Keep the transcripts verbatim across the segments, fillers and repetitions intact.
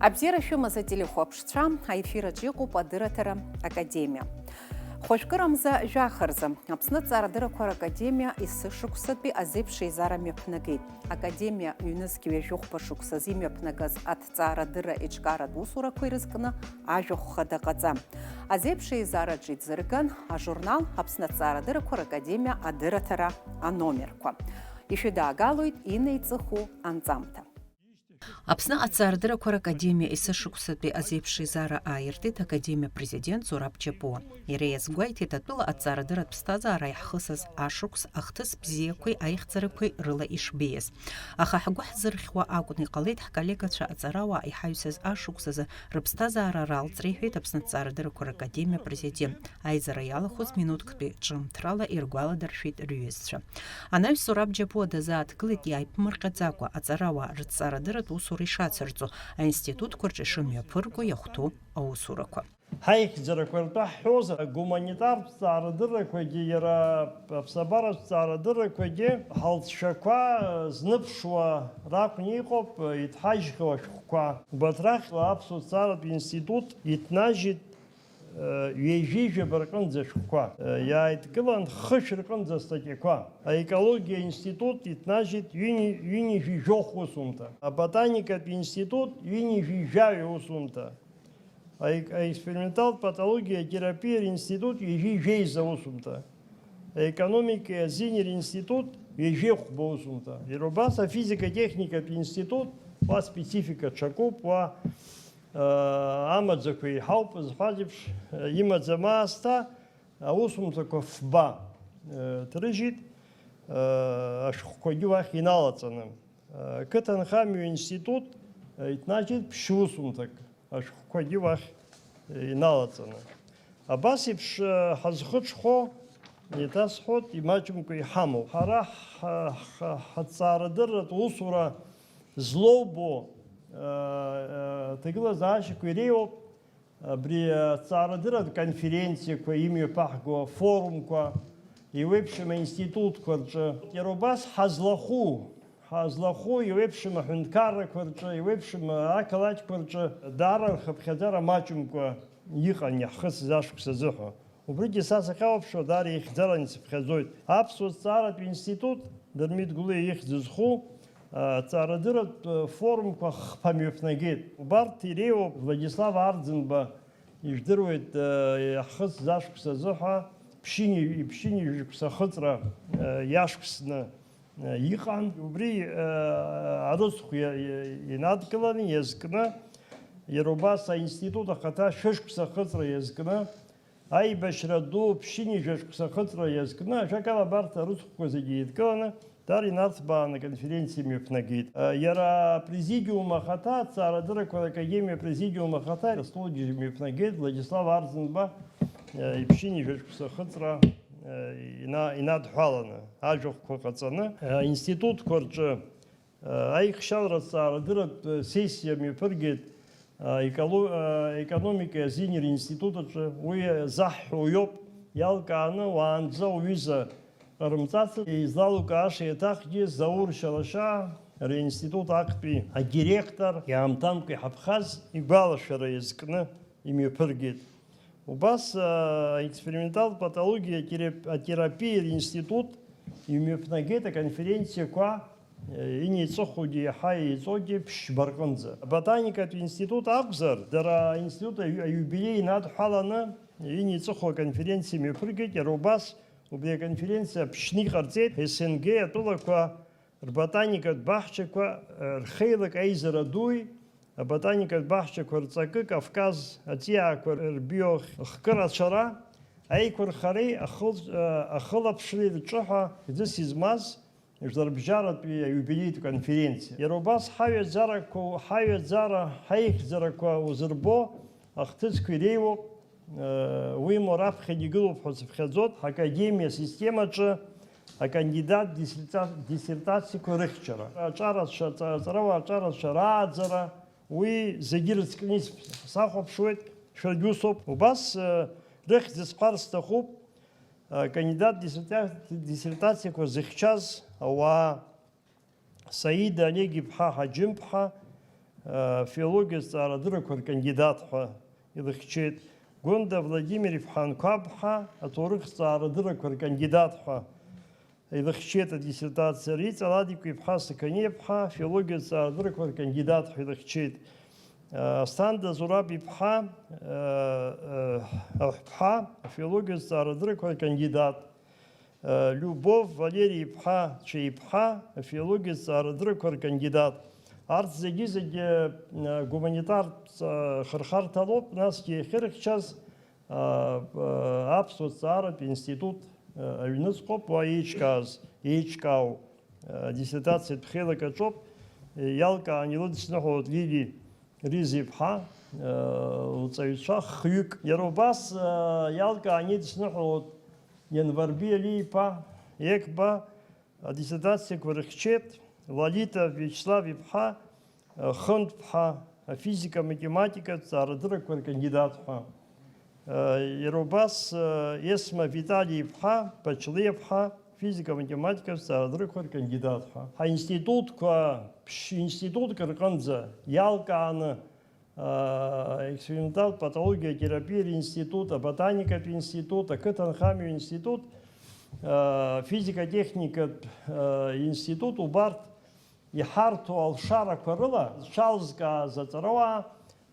Абзиара шәымаз, ателехәаԥшцәа, аефир аҿы иҟоуп адырраҭара академиа. Хәажәкырамза жәаха рзы Аԥсны аҭҵаарадыррақәа ракадемиа есышықәсатәи азеиԥш еизара мҩаԥнагеит. Академиа ҩнызқь ҩажәи хәба шықәсазы имҩаԥнагаз аҭҵаарадырра еиҿкааратә усурақәа ирызкны ажәахә хада ҟаҵа. Азеиԥш еизараҿы иӡырган ажурнал Аԥсны аҭҵаарадыррақәа ракадемиа адырраҭара аномерқәа. Ишәыдаагалоит инеиҵыху анҵамҭа. Аԥсны аҭҵаарадыррақәа ракадемиа есышықәсатәи азеиԥш еизара ааиртит академиа апрезидент Зураб Џьапуа. Иара иазгәеиҭеит, атәыла аҭҵаарадырратә ԥсҭазаара иаҳхысыз ашықәс ахҭыс бзиақәеи аихьӡарақәеи рыла ишбеиаз. Аха ҳгәы ҳзырхьуа акәны иҟалеит ҳколлегацәа аҵарауаа иҳаҩсыз ашықәс азы рыԥсҭазаара ралҵра, иҳәеит Аԥсны аҭҵаарадыррақәа ракадемиа апрезидент. Аизара иалахәыз минуҭктәи ҿымҭрала иргәаладыршәеит рҩызцәа. Анаҩс Зураб Џьапуа дазааҭгылеит иааиԥмырҟьаӡакәа аҵарауаа рыҭҵаарадырратә усура ишацырҵо, аинститутқәа рҿы ишымҩаԥырго иахәҭоу аусурақәа. Ҳаихьӡарақәа ртәы ҳҳәозар, агуманитартә ҭҵаарадыррақәагьы, иара аԥсабаратә ҭҵаарадыррақәагьы, ҳалҵшәақәа зныԥшуа ракәны иҟоуп иҭҳажьхьоу ашәҟәқәа. Убарҭ рахьтә аԥсуа ҭҵааратә институт иҭнажьит ҩажәи жәаба рҟынӡа ашәҟәқәа, иааидкылан хышә рҟынӡа астатиақәа. Аекологиа институт иҭнажьит ҩини-, ҩынҩажәи жәохә усумҭа. Аботаникатә институт ҩынҩажәи жәаҩа усумҭа. Аек-, аексперименталтә патологиа терапиа институт ҩажәи жәеиза усумҭа. Аекономикеи азинеи ринститут ҩажәи хәба усумҭа. Иара убас афизика-техникатә институт, уа специфика ҽакуп, уа, э, амаӡақәа еиҳауп зҳәаз еиԥш, э, имаӡам аасҭа аусумҭақәа фба, э, ҭрыжьит, э, ашәҟәқәагьы уахь иналаҵаны. Ақыҭанхамҩа институт, э, иҭнажьит ԥшь-усумҭак, ашәҟәқәагьы уахь, э, иналаҵаны. Абас еиԥш, э, ҳазхыҽхәо, еиҭасҳәоит, имаҷымкәа иҳамоуп. Ҳара ҳа-, ҳа-, ҳаҭҵаарадырратә усура злоубо, э, э, ҭагылазаашьақәа иреиуоуп. Абри аҭҵаарадырратә конференциақәа имҩаԥаҳго афорумқәа, еиуеиԥшым аинститутқәа рҿы, иара убас ҳазлахәу, ҳазлахәу еиуеиԥшым аҳәынҭқаррақәа рҿы, еиуеиԥшым ақалақьқәа рҿы даара рхыԥхьаӡара маҷымкәа иҟан иаҳхысыз ашықәс азыҳәа. Убригьы са сахьалаԥшуа, даара ихьӡаран исыԥхьаӡоит. Аԥсуа ҭҵааратә институт, Дырмит Гәлиа ихьӡ зху, а, ҭҵаарадырратә, а, форумқәа хԥа мҩаԥнагеит. Убарҭ иреиуоуп Владислав Арӡынба, ижәдыруеит, а, иаҳхысыз ашықәс азыҳәа, ԥшьыни-, ԥшьынҩажәи шықәса ахыҵра, а, иашықәсны, а, иҟан. Убри, а, арыцхә иа-, иа-, инадкыланы, иазкны, иара убас аинститут ахаҭа шәышықәса ахыҵра иазкны, Аибашьра ду ԥшьынҩажәа шықәса ахыҵра иазкны, ажәакала, абарҭ арыцхәқәа зегьы еидкыланы, даара инарҭбааны аконференциа мҩаԥнагеит. Иара апрезидиум ахаҭа, аҭҵаарадыррақәа ракадемиа апрезидиум ахаҭа, астолгьежь мҩаԥнагеит, Владислав Арӡынба, иԥшьынҩажәа шықәса ахыҵра ина-, инадҳәаланы, ажәахәқәа ҟаҵаны, аинститутқәа рҿы Аихшьалара аҭҵаарадырратә сессиа мҩаԥыргеит, а, еколо-, а, економикеи азинеи ринститут аҿы. Уи заҳҳәо уиоуп, иалкааны уаанӡа уҩыза ҟарымҵацызт, излалукааша еиҭахгьы Заур Шьалашьаа, ринститут актәи адиректор, иаамҭамкәа иҳаԥхаз игәалашәара иазкны имҩаԥыргеит. Убас, а, аексперименталтә патологиа атерап-, атерапиа ринститут имҩаԥнагеит аконференциақәа, а, инеиҵыхугьы иаҳа еиҵогьы ԥшьба рҟынӡа. Аботаникатә институт акәзар, дара аинститут аиу-, аиубилеи инадҳәаланы инеиҵыху аконференциа мҩаԥыргеит, иара убас убри аконференциа ԥшьны иҟарҵеит С Н Г атәылақәа Рботаникатә баҳчақәа, э, рхеилак аизара дуи, аботаникатә баҳчақәа рҵакы, Кавказ аҵиаақәа рбиохкырацәара, аиқәырхареи ахыл-, э, ахылаԥшреи рҿы ҳәа хьӡыс измаз жәларбжьаратәи аиубилеитә конференциа. Иара убас ҳаҩаӡарақәа, ҳаҩаӡара, ҳаихьӡарақәа узырбо ахҭысқәа иреиуоуп. Уимоу раԥхьагьы игылоуп ҳәа сыԥхьаӡоит, ҳакадемиа асистемаҿы акандидат диссерта-, диссертациақәа рыхьчара, аҿарацәа, аҵа-, аҵарауаа аҿарацәа рааӡара, уи зегьы рыцкны ис-, сахәаԥшуеит, шәаргьы усоуп. Убас, э, рыхьӡ сҳәар сҭахуп, э, акандидат диссерта-, диссертациақәа зыхьчаз ауаа, Саида Олег-иԥҳа Ҳаџьымԥҳа, афилологиа зҵаарадырақәа ркандидат ҳәа илыхьчеит. Гәында Владимир-иԥҳа Анқәаб-ԥҳа аҭоурых зҵаарадырақәа ркандидат ҳәа илыхьчеит адиссертациа. Риҵа Ладикәа-иԥҳа Сақаниа-ԥҳа афилологиа зҵаарадырақәа ркандидат ҳәа илыхьчеит. Асҭанда Зураб-иԥҳа, Аҳәԥҳа афилологиа зҵаарадырақәа ркандидат. Любов Валери-иԥҳа Цәеиԥҳа афилологиа зҵаарадырақәа ркандидат. Арҭ зегьы-зегьы гуманитартә хырхарҭа лоуп, насгьы иахьырыхьчаз аԥсуа зҵааратә институт аҩныҵҟоуп, уа еиҿкааз, еиҿкаау адиссертациатә хеилак аҿоуп. Иалкаан илыдысныҳәалоит Лили Риза-иԥҳа, лҵаҩцәа хҩык. Иара убас иалкаан идысныҳәалоит Ианварби Али-иԥа Егба, адиссертациақәа рыхьчеит Лолита Виачеслав-иԥҳа Хынтә-ԥҳа, афизика-математикатә ҵаарадырақәа ркандидат ҳәа. Иара убас Есма Витали-иԥҳа Пачлиа-ԥҳа, физика-математикатә ҵаарадырақәа ркандидат ҳәа. Ҳаинститутқәа ԥшь-институтк рҟынӡа иалкааны, аексперименталтә патологиа терапиа ринститут, аботаникатә институт, ақыҭанхамҩа институт, афизика-техникатә институт, убарҭ иҳарҭо алшарақәа рыла зҽалзкааз аҵарауаа,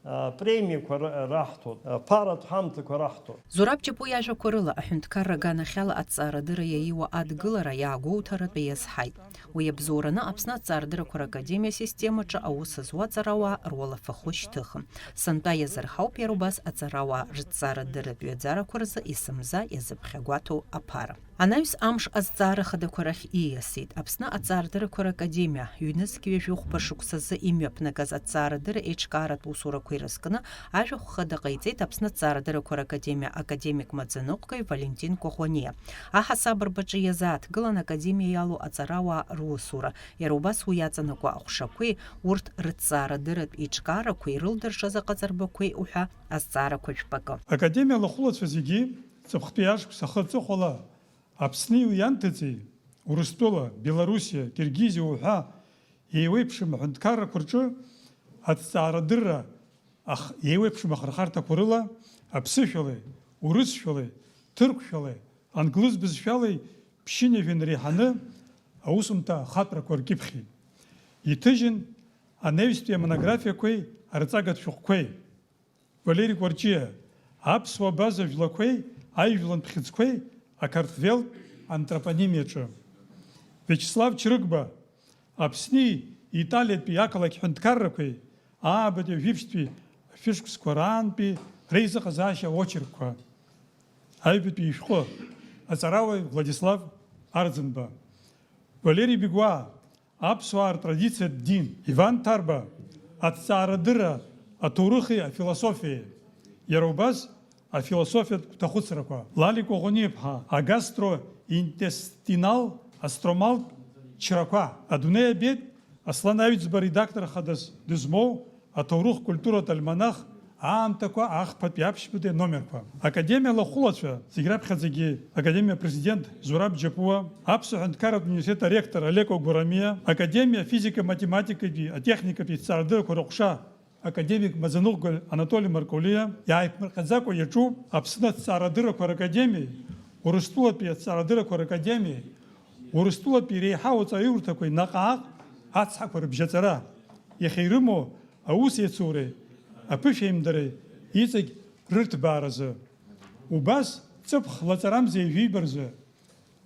а, премиақәа ра-, раҳҭоит, а, ԥаратә ҳамҭақәа раҳҭоит. Зураб Џьапуа иажәақәа рыла, аҳәынҭқарра аганахьала аҭҵаарадырра иаиуа адгылара иаагәоуҭаратәы иазҳаит. Уи абзоураны Аԥсны аҭҵаарадыррақәа ракадемиа асистемаҿы аус зуа аҵарауаа руалафахәы шьҭыхын. Сынтәа иазырҳауп иара убас аҵарауаа рыҭҵаарадырратә ҩаӡарақәа рзы есымза иазыԥхьагәаҭоу аԥара. Анаҩс амш азҵаара хадақәа рахь ииасит. Аԥсны аҭҵаарадыррақәа ракадемиа, ҩнызқь ҩажәи хәба шықәсазы имҩаԥнагаз аҭҵаарадырра еиҿкааратә усурақәа ирызкны ажәахә хада ҟаиҵеит Аԥсны аҭҵаарадыррақәа ракадемиа академик маӡаныҟәгаҩ Валентин Коӷониа. Аҳасаб рбаҿы иазааҭгылан академиа иалоу аҵарауаа русура, иара убас уи иаҵанакуа аҟәшақәеи урҭ рыҭҵаарадырратә еиҿкаарақәеи рылдыршаз аҟаҵарбақәеи уҳәа азҵаарақәа жәпакы. Академиа алахәылацәа зегьы ҵыԥхтәи ашықәс ахы аҵыхәала Аԥсни уи ианҭыҵи, Урыстәыла, Белоруссиа, Киргизиа уҳәа еиуеиԥшым аҳәынҭқаррақәа рҿы аҭҵаарадырра ах-, еиуеиԥшым ахырхарҭақәа рыла аԥсышәалеи, урысшәалеи, ҭырқәшәалеи, англыз бызшәалеи ԥшьынҩажәа инареиҳаны аусумҭа ахаҭарқәа ркьыԥхьит. Иҭыжьын анаҩстәи амонографиақәеи арҵагатә шәҟәқәеи. Валери Кәарҷиа, аԥсуа абаза жәлақәеи аижәлантә хьыӡқәеи ақарҭвелтә антропонимиаҿы. Виачеслав Чрыгба, Аԥсни Италиатәи ақалақь ҳәынҭқаррақәеи аабатәи ажәибжьтәи ашәышықәсқәа раантәи реизыҟазаашьа очеркқәа. Аҩбатәи ишәҟәы, аҵарауаҩ Владислав Арӡынба. Валери Бигәаа, аԥсуаа ртрадициатә дин. Иван Ҭарба, аҭҵаарадырра аҭоурыхи афилософиеи, иара убас афилософиатә гәҭахәыцрақәа. Лали Коӷониа-иԥҳа, агастроинтестинал астромалтә чрақәа. Адунеи абеит Аслан Аҩӡба редактор хадас дызмоу аҭоурых-культуратә альманах аамҭақәа ахԥатәи аԥшьбатәи аномерқәа. Академиа алахәылацәа, зегь раԥхьаӡагьы Академиа апрезидент Зураб Џьапуа, Аԥсуа ҳәынҭқарратә университет аректор Олеко Гурамиа, Академиа афизика-математикатәи атехникатәи аҭҵаарадыррақәа рыҟәша академик маӡаныҟәгаҩ Анатоли Марколиа, иааиԥмырҟьаӡакәа иаҿуп Аԥсны аҭҵаарадыррақәа ракадемиеи, Урыстәылатәи аҭҵаарадыррақәа ракадемиеи, Урыстәылатәи реиҳау аҵараиурҭақәеи наҟ-ааҟ ацҳақәа рыбжьаҵара, иахьа ирымоу аусеицуреи аԥышәеимдареи иҵегь рырҭбааразы. Убас ҵыԥх лаҵарамза ҩажәи ҩба рзы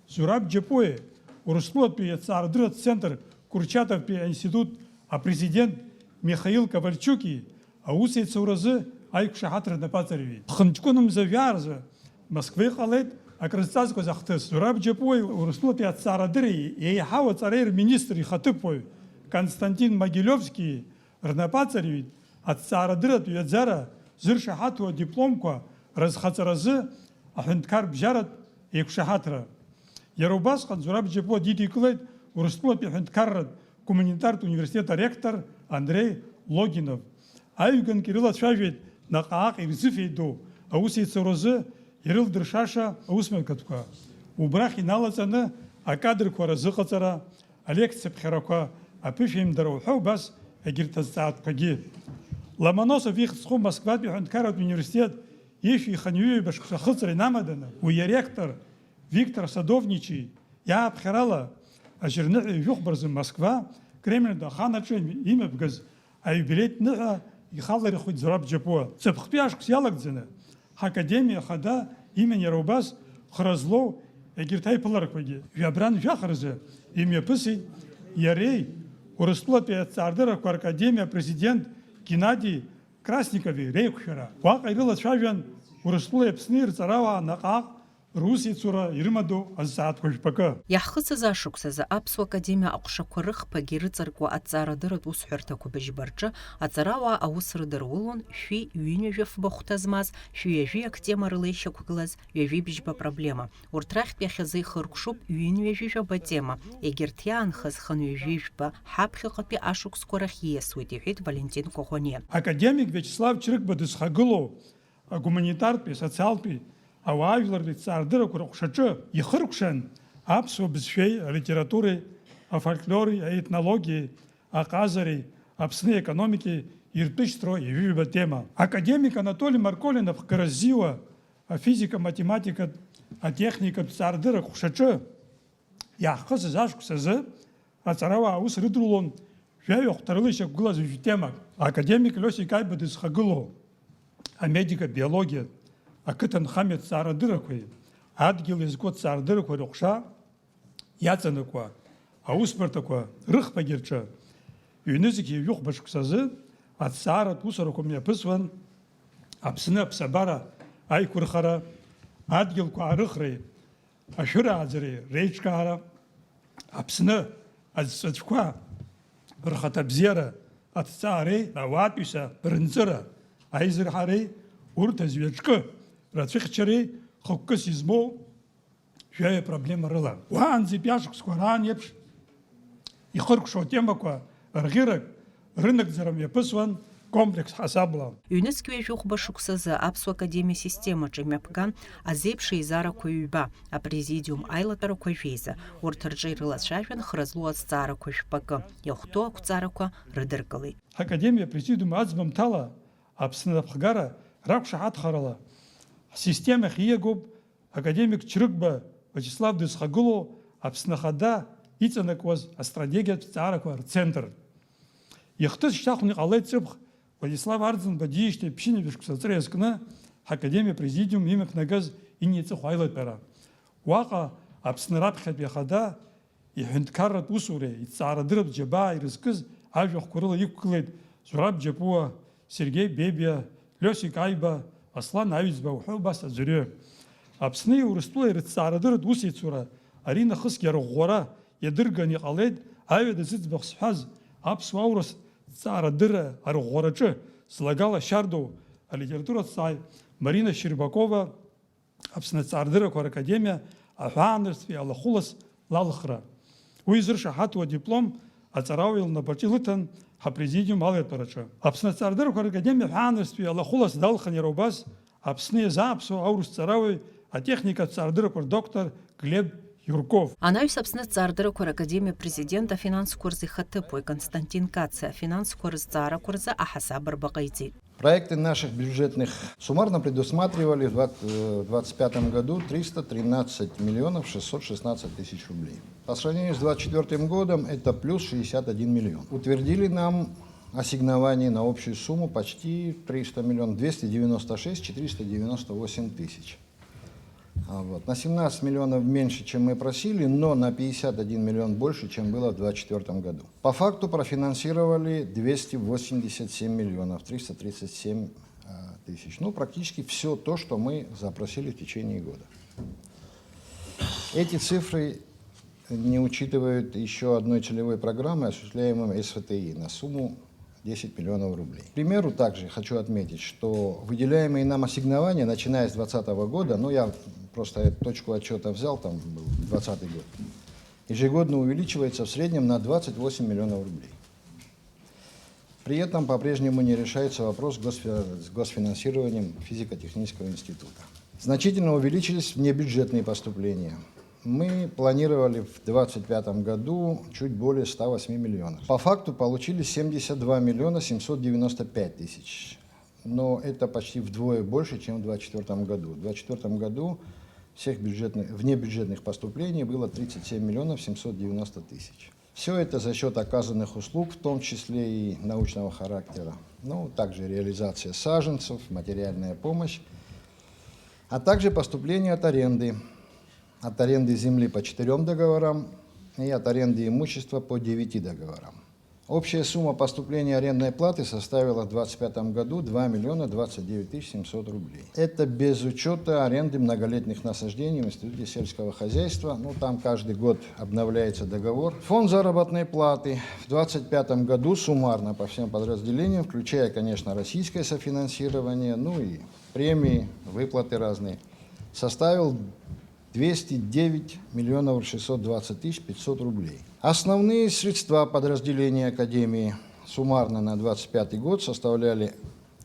Зураб Џьапуеи Урыстәылатәи аҭҵаарадырратә центр Курчатовтәи аинститут апрезидент Михаил Ковальчуки аусеицуразы аиқәшаҳаҭра напаҵаҩит. Хынҷкәынмза жәаа рзы Москва иҟалеит акрызҵазкуаз ахҭыс. Зураб Џьапуеи Урыстәылатәи аҭҵаарадырреи еиҳау аҵареи рминистр ихаҭыԥуаҩ Константин Могилевски рнапаҵаҩит аҭҵаарадырратә ҩаӡара зыршаҳаҭу адипломқәа рызхаҵаразы аҳәынҭқар бжьаратә еиқәшаҳаҭра. Иара убасҟан Зураб Џьапуа дидикылеит Урыстәылатәи аҳәынҭқарратә гуманитартә университет аректор Андреи Логинов. Аҩганк ирылацәажәеит наҟ-ааҟ ирзыфеидоу аусеицуразы ирылдыршаша аусмҩаԥгатәқәа. Убрахь иналаҵаны акадрқәа рзыҟаҵара, алекциа ԥхьарақәа, аԥышәаимдара уҳәа убас егьырҭ азҵаатәқәагьы. Ломоносов ихьӡ зху Москватәи аҳәынҭқарратә университет ишәи хынҩажәи ҩба шықәса ахыҵра инамаданы, уи иректор Виктор Садовничи иааԥхьарала, ажьырныҳәа ҩажәихәба рзы Москва, Кремльтә ахан аҿы имҩаԥгаз аиубилеитә ныҳәа ихаларыхуеит Зураб Џьапуа. Ҵыԥхтәи ашықәс иалагӡаны, ҳакадемиа ахада иман иара убас хра злоу егьырҭ аиԥыларақәагьы. Жәабран жәаха рзы имҩаԥысит иареи Урыстәылатәи аҭҵаарадырақәа ракадемиа апрезидент Геннади Красникови реиқәшәара. Уаҟа ирылацәажәан Урыстәылеи Аԥсни рҵарауаа наҟ-ааҟ русеицура ирымадоу азҵаатәқәа жәпакы. Иаҳхысыз ашықәс азы Аԥсуа Академиа аҟәшақәа рыхԥагьы ирыҵаркуа аҭҵаарадырратә усҳәарҭақәа быжьба рҿы аҵарауаа аус рыдырулон шәи ҩынҩажәи фба хәҭа змаз, шәи ҩажәи актема рыла ишьақәгылаз ҩажәи быжьба проблема. Урҭ рахьтә иахьазы ихыркәшоуп ҩынҩажәи жәаба тема, егьырҭ иаанхаз хынҩажәи жәба ҳаԥхьаҟатәи ашықәсқәа рахь ииасуеит, иҳәеит Валентин Коӷониа. Академик Виачеслав Чрыгба дызхагылоу агуманитартәи, асоциалтәи, ауаажәларратәи ҭҵаарадыррақәа рыҟәшаҿы ихыркәшан аԥсуа бызшәеи алитературеи, афольклори, аетнологиеи, аҟазареи, Аԥсны аекономикеи иртәышьҭроу ҩажәи ҩба тема. Академик Анатоли Марколин аԥхгара ззиуа афизика-математикатә, атехникатә ҭҵаарадыррақәа рыҟәшаҿы иаахысыз ашықәс азы аҵарауаа аус рыдырулон жәаҩа хәҭа рыла ишьақәгылаз ҩажәи темак. Академик Лиосик Аиба дызхагылоу амедика-биологиатә, ақыҭанхамҩатә ҭҵаарадыррақәеи адгьыл иазку аҭҵаарадыррақәеи рыҟәша иаҵанакуа аусбарҭақәа рыхԥагьы рҿы ҩнызқь ҩажәихәба шықәсазы аҭҵааратә усурақәа мҩаԥысуан Аԥсны аԥсабара аиқәырхара, адгьылқәа арыхреи ашәырааӡареи реиҿкаара, Аԥсны аӡҵәыҵәқәа рхаҭа бзиара аҭҵаареи ауаатәыҩса рынҵыра аизырҳареи, урҭ азҩаҿкы рацәыхьчареи хықәкыс измоу жәаҩа проблема рыла. Уаанӡатәи ашықәсқәа раан еиԥш ихыркәшо атемақәа рӷьырак рынагӡара мҩаԥысуан комплекс ҳасабла. Ҩнызқь ҩажәихәба шықәсазы Аԥсуа Академиа системаҿы имҩаԥган азеиԥш еизарақәа ҩба, апрезидиум аилатәарақәа жәеиза, урҭ рҿы ирылацәажәан хра злоу азҵаарақәа жәпакы, иахәҭоу ақәҵарақәа рыдыркылеит. Ҳакадемиа апрезидиум аӡбамҭала Аԥсны аԥхгара рақәшаҳаҭхарала ҳсистемахь ииагоуп академик Чрыгба Виачеслав дызхагылоу Аԥсны Ахада иҵанакуаз астратегиатә ҭҵаарақәа рцентр. Ихҭыс шьҭыхны иҟалеит ҵыԥх Владислав Арӡынба диижьҭеи ԥшьынҩажәа шықәса аҵра иазкны ҳакадемиа президиум имҩаԥнагаз иниаҵыху аилатәара. Уаҟа Аԥсны раԥхьатәи ахада иҳәынҭқарратә усуреи иҭҵаарадырратә џьабааи ирызкыз ажәахәқәа рыла иқәгылеит Зураб Џьапуа, Сергеи Бебиа, Лиосик Аиба, Аслан Аҩӡба уҳәа убас аӡәырҩы. Аԥсни Урыстәылеи рыҭҵаарадырратә усеицура аринахысгьы арӷәӷәара иадырганы иҟалеит аҩада зыӡбахә сҳәаз аԥсуа-аурыс ҭҵаарадырра арӷәӷәараҿы злагала шьардоу алитератураҭҵааи Марина Щербакова, Аԥсны аҭҵаарадыррақәа ракадемиа аҳәаанырцәтәи алахәылас лалхра. Уи зыршаҳаҭу адиплом аҵарауаҩ лнапаҿы илыҭан ҳапрезидиум алатәараҿы. Аԥсны аҭҵаарадыррақәа ракадемиа аҳәаанырцәтәи алахәылас далхын иара убас Аԥсны иазааԥсоу аурыс ҵарауаҩ, атехникатә ҭҵаарадыррақәа рдоктор Глеб Юрков. Анаҩс Аԥсны аҭҵаарадыррақәа ракадемиа апрезидент афинансқәа рзы ихаҭыԥуаҩ Константин Каци афинансқәа рызҵаарақәа рзы аҳасаб рба ҟаиҵеит. Проекты наших бюджетных суммарно предусматривали в двадцать, э, в двадцать пятом году триста тринадцать миллионов шестьсот шестнадцать тысяч рублей. По сравнению с двадцать четвёртым годом это плюс шестьдесят один миллион. Утвердили нам ассигнование на общую сумму почти триста миллионов, двести девяносто шесть четыреста девяносто восемь тысяч. А, вот. На семнадцать миллионов меньше, чем мы просили, но на пятьдесят один миллион больше, чем было в двадцать четвёртом году. По факту профинансировали двести восемьдесят семь миллионов триста тридцать семь, э, тысяч. Ну, практически всё то, что мы запросили в течение года. Эти цифры не учитывают ещё одной целевой программы, осуществляемой С В Т И, на сумму десять миллионов рублей. К примеру, также хочу отметить, что выделяемые нам ассигнования, начиная с двадцатого года, ну, я просто эту точку отсчёта взял, там был двадцатый год, ежегодно увеличивается в среднем на двадцать восемь миллионов рублей. При этом по-прежнему не решается вопрос госфи-, с госфинансированием физико-технического института. Значительно увеличились внебюджетные поступления. Мы планировали в двадцать пятом году чуть более ста восьми миллионов. По факту получили семьдесят два миллиона семьсот девяносто пять тысяч. Но это почти вдвое больше, чем в двадцать четвёртом году. В двадцать четвёртом году всех бюджетных, внебюджетных поступлений было тридцать семь миллионов семьсот девяносто тысяч. Все это за счет оказанных услуг, в том числе и научного характера. Ну, также реализация саженцев, материальная помощь, а также поступление от аренды. От аренды земли по четырём договорам и от аренды имущества по девяти договорам. Общая сумма поступления арендной платы составила в двадцать пятом году два миллиона двадцать девять тысяч семьсот рублей. Это без учета аренды многолетних насаждений в Институте сельского хозяйства. Ну, там каждый год обновляется договор. Фонд заработной платы в двадцать пятом году суммарно по всем подразделениям, включая, конечно, российское софинансирование, ну и премии, выплаты разные, составил двести девять миллионов шестьсот двадцать тысяч пятьсот рублей. Основные средства подразделения Академии суммарно на двадцать пятый год составляли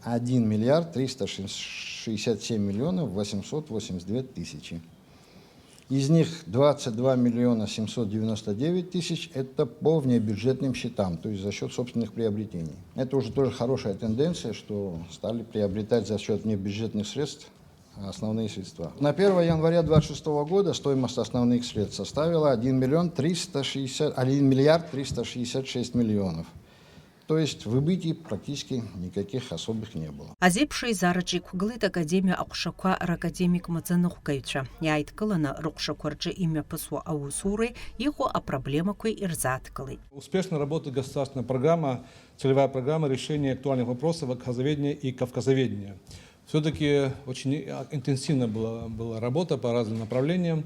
один миллиард триста шестьдесят семь миллионов восемьсот восемьдесят две тысячи. Из них двадцать два миллиона семьсот девяносто девять тысяч — это по внебюджетным счетам, то есть за счет собственных приобретений. Это уже тоже хорошая тенденция, что стали приобретать за счет внебюджетных средств основные средства. На первое января двадцать шестого года стоимость основных средств составила один миллион триста шестьдесят, один миллиард триста шестьдесят шесть миллионов. То есть выбытий практически никаких особых не было. Азеиԥш еизараҿы иқәгылеит Академиа аҟәшақәа ракадемик маӡаныҟәгаҩцәа. Иааидкыланы рыҟәшақәа рҿы имҩаԥысуа аусуреи иҟоу апроблемақәеи ирзааҭгылеит. Успешно работает государственная программа, целевая программа решения актуальных вопросов абхазоведения и кавказоведения. Все-таки очень интенсивно была, была работа по разным направлениям.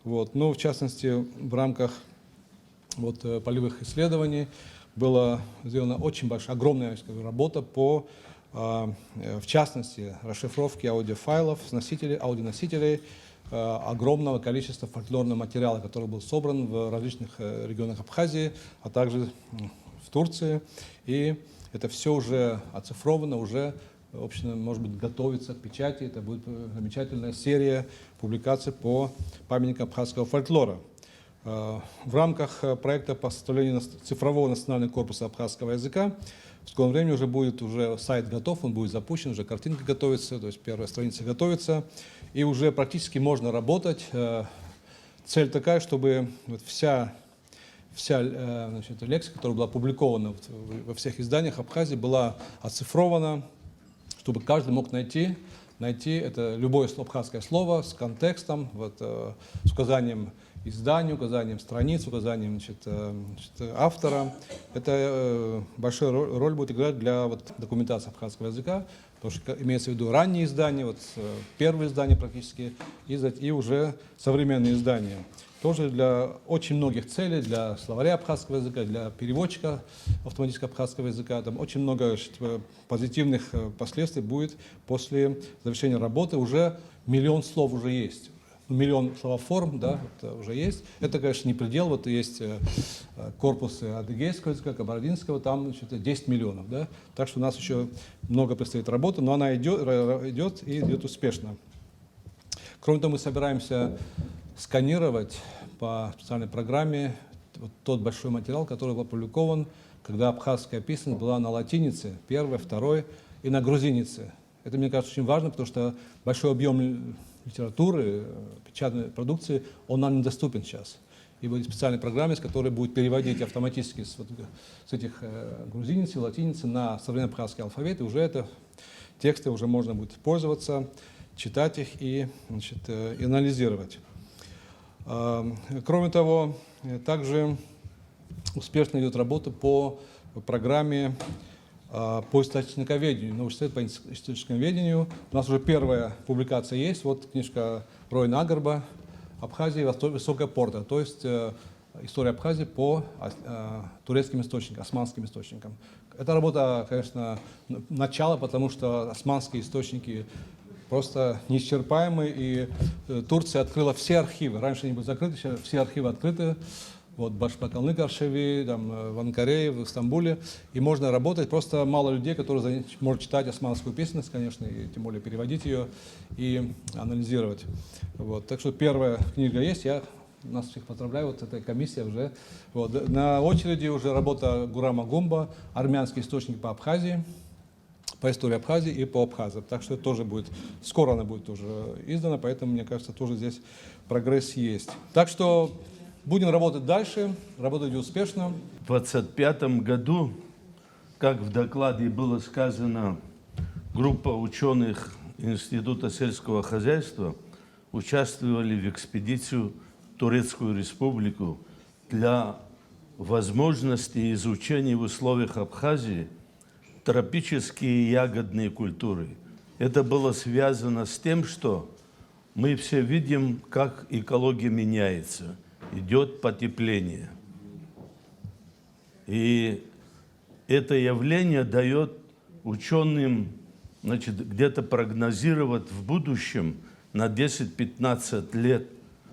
Вот. Ну, в частности, в рамках вот, э, полевых исследований была сделана очень большая, огромная, я скажу, работа по, а, э, в частности, расшифровке аудиофайлов, с носителей, аудионосителей, э, огромного количества фольклорного материала, который был собран в различных, э, регионах Абхазии, а также, м, в Турции. И это все уже оцифровано, уже, в общем, может быть, готовится к печати. Это будет, э, замечательная серия публикаций по памятникам абхазского фольклора. Э, в рамках, э, проекта по составлению нас-, цифрового национального корпуса абхазского языка в скором времени уже будет, уже сайт готов, он будет запущен, уже картинка готовится, то есть первая страница готовится, и уже практически можно работать. Э, цель такая, чтобы вот вся, вся, э, значит, лексика, которая была опубликована вот в, во всех изданиях Абхазии, была оцифрована, чтобы каждый мог найти, найти это любое сло-, абхазское слово с контекстом, вот, э, с указанием издания, указанием страниц, указанием, значит, э, значит, автора. Это, э, большую ро-, роль будет играть для вот документации абхазского языка, потому что ка-, имеется в виду ранние издания, вот, э, первые издания практически, и, за- и уже современные издания. Тоже для очень многих целей, для словаря абхазского языка, для переводчика автоматического абхазского языка. Там очень много, значит, э, позитивных, э, последствий будет после завершения работы. Уже миллион слов уже есть. Миллион словоформ, да, вот, э, уже есть. Это, конечно, не предел. Вот есть, э, э, корпусы адыгейского языка, кабардинского, там, значит, десять миллионов, да. Так что у нас еще много предстоит работы, но она идет, ра- ра- идет и идет успешно. Кроме того, мы собираемся сканировать по специальной программе вот тот большой материал, который был опубликован, когда абхазская письменность была на латинице, первой, второй, и на грузинице. Это, мне кажется, очень важно, потому что большой объем литературы, э, печатной продукции, он нам недоступен сейчас. И будет специальная программа, с которой будет переводить автоматически с, вот, с этих, э, грузиницы, латиницы на современный абхазский алфавит, и уже это тексты уже можно будет пользоваться, читать их и, значит, э, и анализировать. Ам, кроме того, э, также успешно идет работа по программе, а, по источниковедению, научный совет по ис-, источниковедению. У нас уже первая публикация есть. Вот книжка Роина Агарба «Абхазия и Восто-, Высокая Порта», то есть, э, история Абхазии по ос-, э, турецким источникам, османским источникам. Эта работа, конечно, н-, начало, потому что османские источники просто неисчерпаемы, и, э, Турция открыла все архивы. Раньше они были закрыты, сейчас все архивы открыты. Вот, Башбаканлык архивы, там, э, в Анкаре, в Стамбуле. И можно работать, просто мало людей, которые за-, может читать османскую письменность, конечно, и тем более переводить её и анализировать. Вот. Так что первая книга есть, я Нас всех поздравляю, вот эта комиссия уже. Вот. На очереди уже работа Гурама Гумба, армянский источник по Абхазии, по истории Абхазии и по абхазам. Так что это тоже будет, скоро она будет тоже издана, поэтому, мне кажется, тоже здесь прогресс есть. Так что будем работать дальше, работать успешно. В двадцать пятом году, как в докладе было сказано, группа ученых Института сельского хозяйства участвовали в экспедицию в Турецкую Республику для возможности изучения в условиях Абхазии тропические ягодные культуры. Это было связано с тем, что мы все видим, как экология меняется, идет потепление. И это явление дает ученым, значит, где-то прогнозировать в будущем на десять-пятнадцать лет,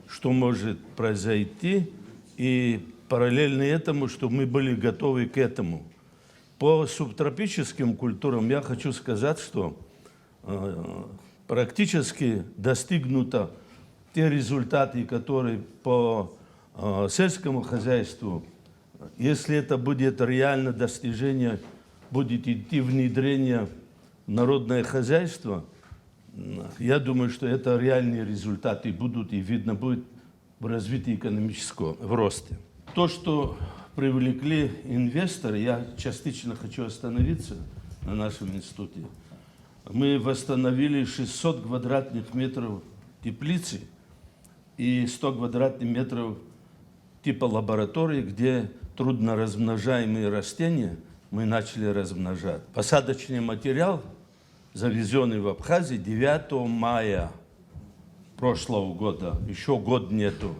что может произойти, и параллельно этому, чтобы мы были готовы к этому. По субтропическим культурам я хочу сказать, что э, практически достигнуто те результаты, которые по э, сельскому хозяйству, если это будет реально достижение, будет идти внедрение в народное хозяйство, я думаю, что это реальные результаты будут и видно будет в развитии экономического, в росте. То, что привлекли инвесторы, я частично хочу остановиться на нашем институте. Мы восстановили шестьсот квадратных метров теплицы и сто квадратных метров типа лаборатории, где трудноразмножаемые растения мы начали размножать. Посадочный материал, завезенный в Абхазию девятого мая прошлого года, еще год нету,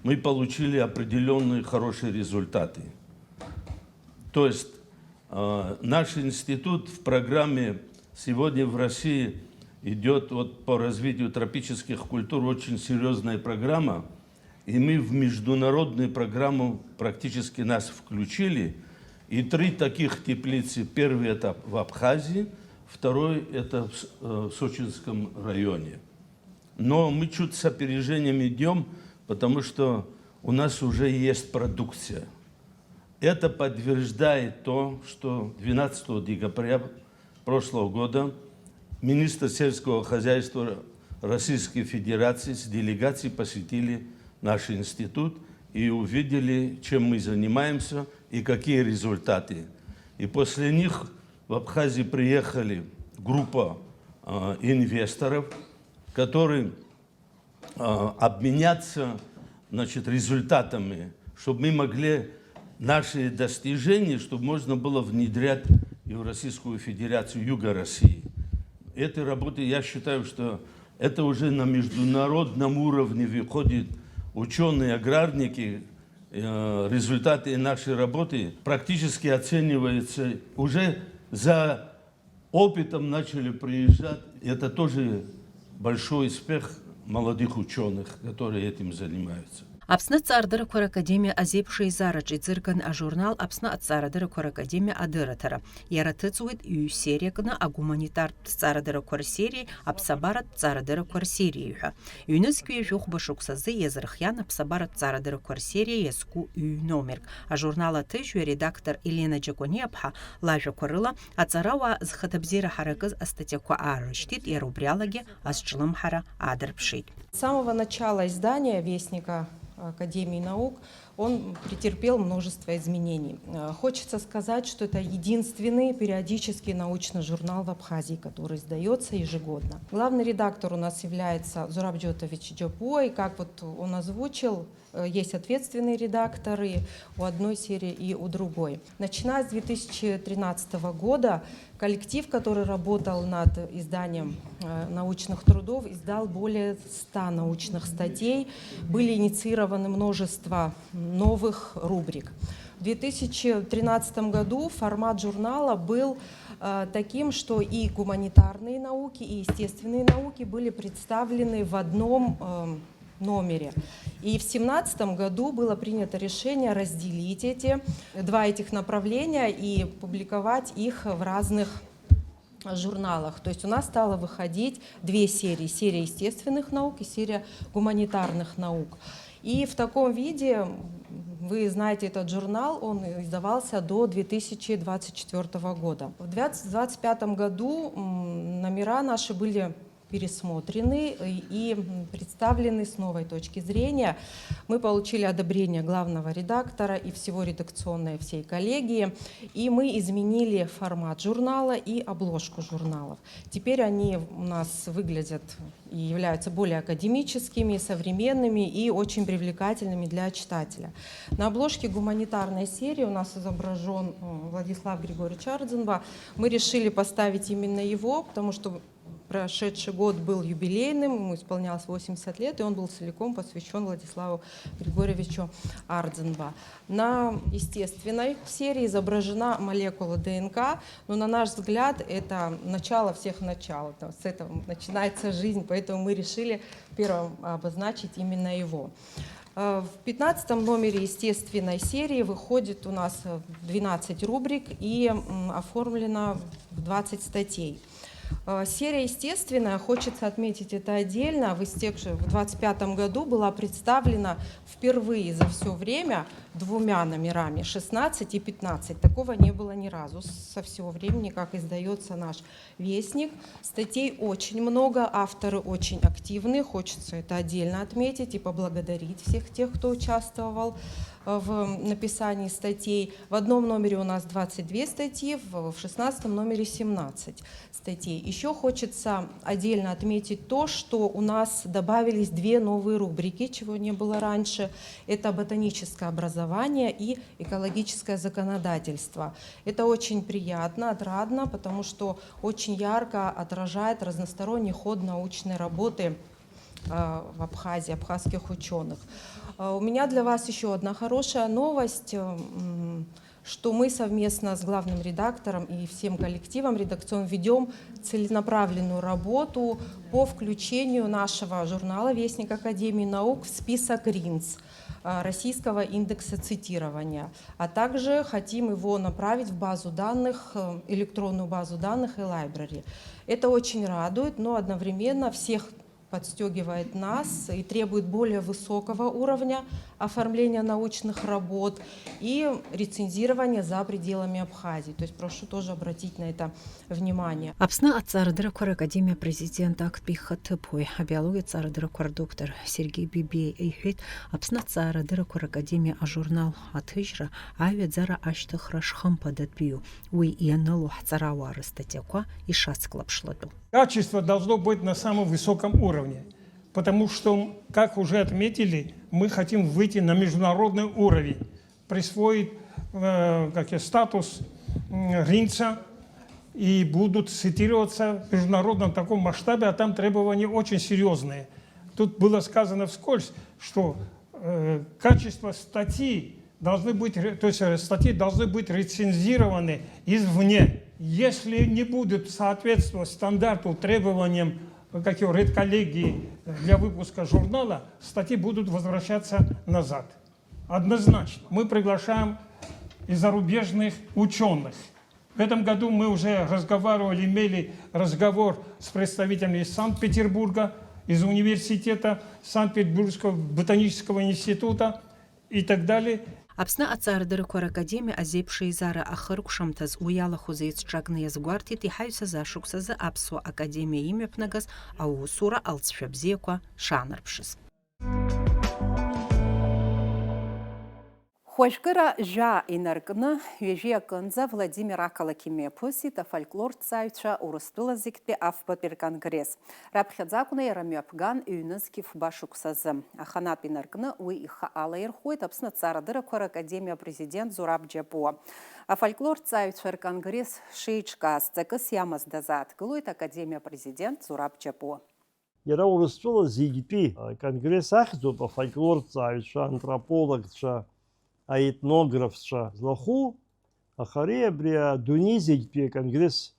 мы получили определенные хорошие результаты. То есть э, наш институт в программе, сегодня в России идет вот по развитию тропических культур очень серьезная программа, и мы в международную программу практически нас включили, и три таких теплицы, первый это в Абхазии, второй это в С- э, в Сочинском районе. Но мы чуть с опережением идем, потому что у нас уже есть продукция. Это подтверждает то, что двенадцатого декабря прошлого года министр сельского хозяйства Российской Федерации с делегацией посетили наш институт и увидели, чем мы занимаемся и какие результаты. И после них в Абхазию приехали группа э, инвесторов, которые э, обменяться, значит, результатами, чтобы мы могли наши достижения, чтобы можно было внедрять и в Российскую Федерацию Юга России. Этой работы, я считаю, что это уже на международном уровне выходит ученые, аграрники, э, результаты нашей работы практически оцениваются уже за опытом начали приезжать. Это тоже большой успех молодых ученых, которые этим занимаются. Аԥсны Аҭҵаарадыррақәа Ракадемиа азеиԥш еизараҿы иӡырган ажурнал Аԥсны Аҭҵаарадыррақәа Ракадемиа адырраҭара. Иара аҭыҵуеит ҩ-сериакны агуманитартә ҭҵаарадыррақәа рсериеи аԥсабаратә ҭҵаарадыррақәа рсериеи ҳәа. Ҩнызқь ҩажәи хәба шықәсазы иазырхиан аԥсабаратә ҭҵаарадыррақәа рсериа иазку ҩ-номерк. Ажурнал аҭыжьҩы аредактор Елена Џьакәаниаԥҳа лажәақәа рыла, аҵарауаа зхаҭабзиара ҳаракыз астатиақәа аарышьҭит, иара убри алагьы азҿлымҳара аадырԥшит. С самого начала издания Вестника Академии наук он претерпел множество изменений. Э, Хочется сказать, что это единственный периодический научный журнал в Абхазии, который издается ежегодно. Главный редактор у нас является Зураб Джотович Джапуа, и как вот он озвучил, э, есть ответственные редакторы у одной серии и у другой. Начиная с две тысячи тринадцатого года коллектив, который работал над изданием э, научных трудов, издал более ста научных статей, были инициированы множество новых рубрик. В две тысячи тринадцатом году формат журнала был э, таким, что и гуманитарные науки, и естественные науки были представлены в одном э, номере. И в семнадцатом году было принято решение разделить эти два этих направления и публиковать их в разных журналах. То есть у нас стало выходить две серии. Серия естественных наук и серия гуманитарных наук. И в таком виде, вы знаете, этот журнал, он издавался до две тысячи двадцать четвёртого года. В двадцать двадцать пятом году номера наши были пересмотрены и представлены с новой точки зрения. Мы получили одобрение главного редактора и всего редакционной всей коллегии, и мы изменили формат журнала и обложку журналов. Теперь они у нас выглядят и являются более академическими, современными и очень привлекательными для читателя. На обложке гуманитарной серии у нас изображен Владислав Григорьевич Ардзинба. Мы решили поставить именно его, потому что прошедший год был юбилейным, ему исполнялось восемьдесят лет, и он был целиком посвящен Владиславу Григорьевичу Ардзинба. На естественной серии изображена молекула ДНК, но, на наш взгляд, это начало всех начал, с этого начинается жизнь, поэтому мы решили первым обозначить именно его. В пятнадцатом номере естественной серии выходит у нас двенадцать рубрик и оформлено в двадцать статей. Серия «Естественная», хочется отметить это отдельно, в истекшем, в двадцать пятом году была представлена впервые за все время двумя номерами, шестнадцать и пятнадцать. Такого не было ни разу со всего времени, как издается наш «Вестник». Статей очень много, авторы очень активные, хочется это отдельно отметить и поблагодарить всех тех, кто участвовал в написании статей. В одном номере у нас двадцать две статьи, в шестнадцатом номере семнадцать статей. Еще хочется отдельно отметить то, что у нас добавились две новые рубрики, чего не было раньше. Это ботаническое образование и экологическое законодательство. Это очень приятно, отрадно, потому что очень ярко отражает разносторонний ход научной работы в Абхазии, абхазских ученых. У меня для вас еще одна хорошая новость, что мы совместно с главным редактором и всем коллективом редакционным ведем целенаправленную работу по включению нашего журнала «Вестник Академии наук» в список РИНЦ, Российского индекса цитирования, а также хотим его направить в базу данных, электронную базу данных и library. Это очень радует, но одновременно всех подстегивает нас и требует более высокого уровня оформления научных работ и рецензирования за пределами Абхазии. То есть прошу тоже обратить на это внимание. Аԥсны аҭҵаарадырақәа ракадемиа апрезидент актәи ихаҭыԥуаҩ, абиологиатә ҭҵаарадырақәа рдоктор Сергеи Бебиа иҳәеит, Аԥсны аҭҵаарадырақәа ракадемиа ажурнал аҭыжьра аҩаӡара ашьҭыхра шхымԥадатәиу, уи ианыло ҳҵарауаа рыстатиақәа ишацклаԥшлатәу. Качество должно быть на самом высоком уровне, потому что, как уже отметили, мы хотим выйти на международный уровень, присвоить э, как я, статус РИНЦа, и будут цитироваться в международном таком масштабе, а там требования очень серьезные. Тут было сказано вскользь, что э, качество статьи должны быть, то есть э, статьи должны быть рецензированы извне. Если не будут соответствовать стандарту, требованиям, как его, редколлегии для выпуска журнала, статьи будут возвращаться назад. Однозначно. Мы приглашаем и зарубежных ученых. В этом году мы уже разговаривали, имели разговор с представителями из Санкт-Петербурга, из университета, Санкт-Петербургского ботанического института и так далее. Аԥсны аҭҵаарадырақәа ракадемиа азеиԥш еизара ахыркәшамҭаз уи иалахәыз еицҿакны иазгәарҭеит иҳаҩсыз ашықәсазы Аԥсуа академиа имҩаԥнагаз аусура алҵшәа бзиақәа шаанарԥшыз. Хәажәкыра жәаа инаркны, ҩажәи акынӡа Владимир ақалақь имҩаԥысит афольклорҭҵааҩцәа Урыстәыла зегьтәи афбатәи рконгресс. Раԥхьаӡа акәны иара мҩаԥган ҩнызқь фба шықәсазы. Аханатә инаркны уи ихы алаирхәуеит Аԥсны аҭҵаарадырақәа ракадемиа апрезидент Зураб Џьапуа. Афольклорҭҵааҩцәа рконгресс шеиҿкааз ҵакыс иамаз дазааҭгылоит академиа апрезидент Зураб Џьапуа. Иара Урыстәыла зегьтәи конгресс ахьӡуп афольклорҭҵааҩцәа, антропологцәа, аетнографцәа злахәу, аха ари абри адунеи зегьтәи аконгресс,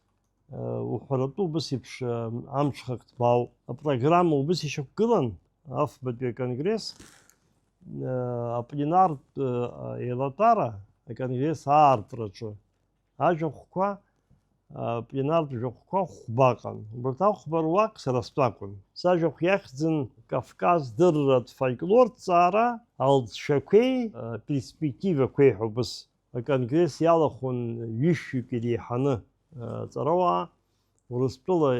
уҳәаратәы убыс еиԥш, амҽхак ҭбаауп. Апрограмма убыс ишьақәгылан, афбатәи аконгресс, апленартә еилатәара аконгресс аартраҿы ажәахәқәа апленартә жәахәқәа хәба ыҟан. Убарҭ ахәба руак сара стәы акәын. Сажәахә иахьӡын Кавказ дырратә фольклортә ҵаара алҵшәақәеи аперспективақәеи ҳәа убыс. Аконгресс иалахәын ҩышәҩык иреиҳаны аҵарауаа, Урыстәыла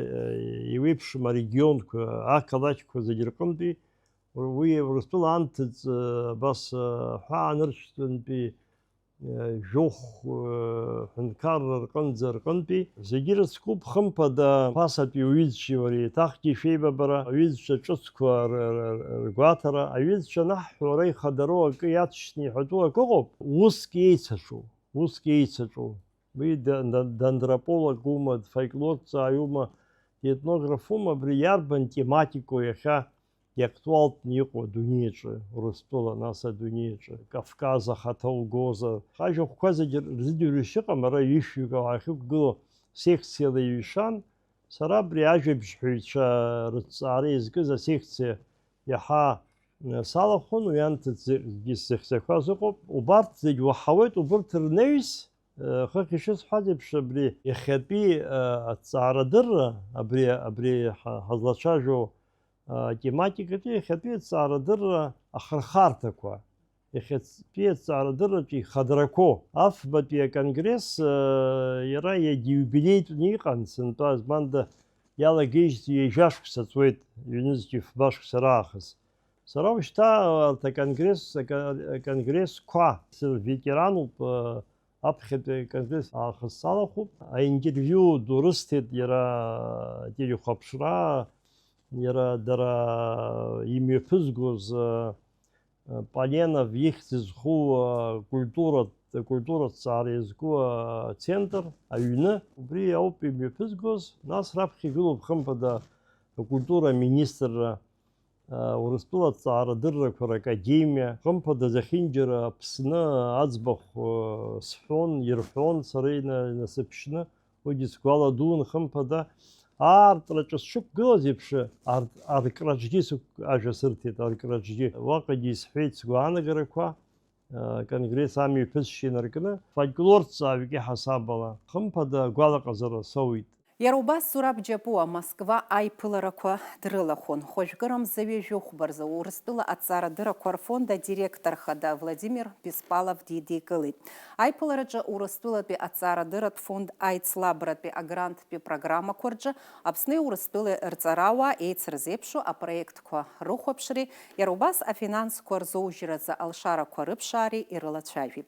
еиуеиԥшым арегионқәа, ақалақьқәа зегьы рҟынтәи, уи Урыстәыла анҭыҵ абас ҳәаанырцәтәынтәи жәохә ҳәынҭқарра рҟынӡа рҟынтәи зегьы рыцкуп, хымԥада, ԥасатәи уҩызцәеи уареи еиҭахгьы шәеибабара, аҩызцәа ҿыцқәа р-, р-, р-, ргәаҭара, аҩызцәа анаҳҳәо ара ихадароу акы иаҵшьны иҳәатәу акы ыҟоуп, уск еицаҿу, уск еицаҿу. Уи да-, да-, дантропологума, дфольклорҭҵааҩума, детнографума, абри иарбан тематикоу иахьа иактуалтәны иҟоу адунеиаҿы, Урыстәыла, нас адунеиаҿы, Кавказ ахаҭа угозар, ажәахәқәа зегьы рзыӡырҩышьа ыҟам, ара ҩышәҩык ауаа ахьықәгылоу секциала иҩшан, сара абри ажәабжьҳәаҩцәа рыҭҵаара иазкыз асекциа иаҳа, э, салахәын, уи анҭыҵгьы сзыхьӡақәаз ыҟоуп. Убарҭ зегь уаҳауеит, убырҭ рнаҩс, э, хыхь ишысҳәаз еиԥш, абри иахьатәи, э, аҭҵаарадырра, абри, абри ҳа-, ҳазлацәажәо атематикаҿы иахьатәи аҭҵаарадырра ахырхарҭақәа, иахьатәи аҭҵаарадырраҿы ихадарақәоу, афбатәи аконгресс, э, иара иагьиубилеитәны иҟан, сынтәа азманда иалагеижьҭеи ҩажәа шықәса ҵуеит, ҩнызқьи фба шықәса раахыс. Сара ушьҭа арҭ аконгресс, ака-, аконгрессқәа сырветерануп, э, аԥхьатәи аконгресс аахыс салахәуп. Аинтервиу ду рысҭеит иара ателехәаԥшра, иара дара имҩаԥызгоз, э, Поленов ихьӡ зху, э, культуратә, акультуратә ҭҵаара иазку, э, центр, аҩны. Убри ауп имҩаԥызгоз. Нас раԥхьа игылоуп, хымԥада, акультура аминистрра, Урыстәыла аҭҵаарадыррақәа ракадемиа, хымԥада, зехьынџьара Аԥсны аӡбахә, э, сҳәон, ирҳәон сара ина-, инасыԥшьны, уигьы сгәала дун, хымԥада, аартраҿы сшықәгылаз еиԥш, арт-, аркраҿгьы сықә-, ажәа сырҭеит, аркраҿгьы. Уаҟагьы исҳәеит сгәаанагарақәа, э, конгресс амҩаԥысшьа инаркны, фольклорҭҵааҩык иҳасабала, хымԥада, агәалаҟазара соуит. Иара убас Зураб Џьапуа Москва аиԥыларақәа дрылахәын. Хәажәкырамза ҩажәи хәба рзы Урыстәыла аҭҵаарадыррақәа рфонд адиректор хада Владимир Беспалов дидикылеит. Аиԥылараҿы Урыстәылатәи аҭҵаарадырратә фонд аицлабратәи агранттәи программақәа рҿы Аԥсни Урыстәылеи рҵарауаа еицырзеиԥшу апроектқәа рыхәаԥшреи, иара убас афинансқәа рзоужьразы алшарақәа рыԥшаареи ирылацәажәеит.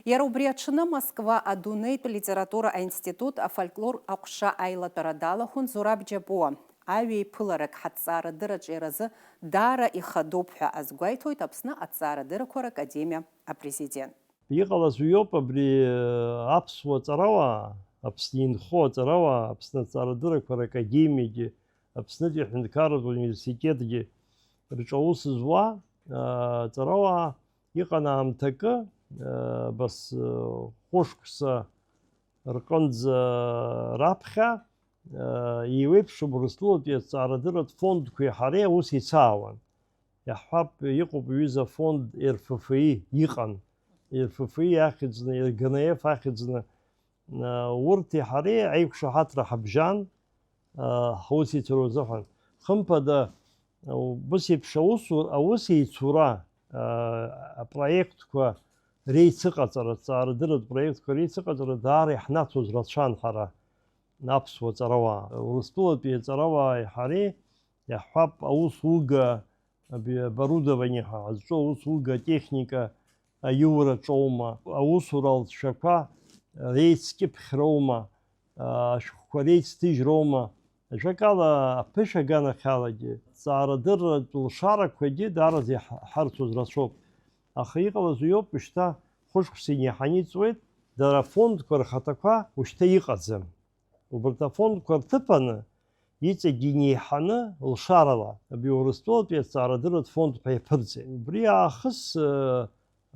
Иара убри аҽны Москва адунеитә литература аинститут афольклор аҟәша аилатәара далахәын Зураб Џьапуа. Аҩеиԥыларак ҳаҭҵаарадырраҿы иара азы даара ихадоуп ҳәа азгәеиҭоит Аԥсны аҭҵаарадыррақәа ракадемиа апрезидент. Иҟалаз уиоуп абри, э, аԥсуа ҵарауаа, Аԥсны инхо аҵарауаа, Аԥсны аҭҵаарадыррақәа ракадемиагьы, Аԥснытәи аҳәынҭқарратә университетгьы рҿы аус зуа, э, ҵарауаа Иҟан аамҭакы, абас, хәышықәса рҟынӡа раԥхьа, еиуеиԥшым Урыстәылатәи аҭҵаарадырратә фондқәеи ҳареи аус еицаауан. Иаҳҳәап, иҟоуп ҩыза фонд Р Ф Ф И, иҟан. Р Ф Ф И ахьӡны, Р Г Н Ф ахьӡны, Урҭи ҳареи аиқәшаҳаҭра ҳабжьан, ҳусеицура азыҳәан. Хымԥада, убыс еиԥш аусур-, аусеицура, апроектқәа реицыҟаҵара, аҭҵаарадырратә проектқәа реицыҟаҵара даара иаҳнаҭоз рацәан ҳара, аԥсуа ҵарауаа. Урыстәылатәи аҵарауааи ҳареи, иаҳҳәап, аус уга, аби-, оборудование ҳәа ҳазҿу аус уга, атехника, аиураҿоума, аусура алҵшәақәа реицкьыԥхьроума, ашәҟәқәа реицҭыжьроума, ажәакала, аԥышәа аганахьалагьы, ҵаарадырратә лшарақәагьы даараӡа иаҳ-, ҳарцоз рацәоуп. Аха иҟалаз уиоуп, шьҭа хәышықәса инеиҳаны иҵуеит, дара афондқәа рхаҭақәа ушьҭа иҟаӡам. Убарҭ афондқәа рҭыԥаны, иҵегьы инеиҳаны лшарала, абри Урыстәылатәи аҭҵаарадырратә фонд ҳәа иаԥырҵеит. Убри аахыс, э,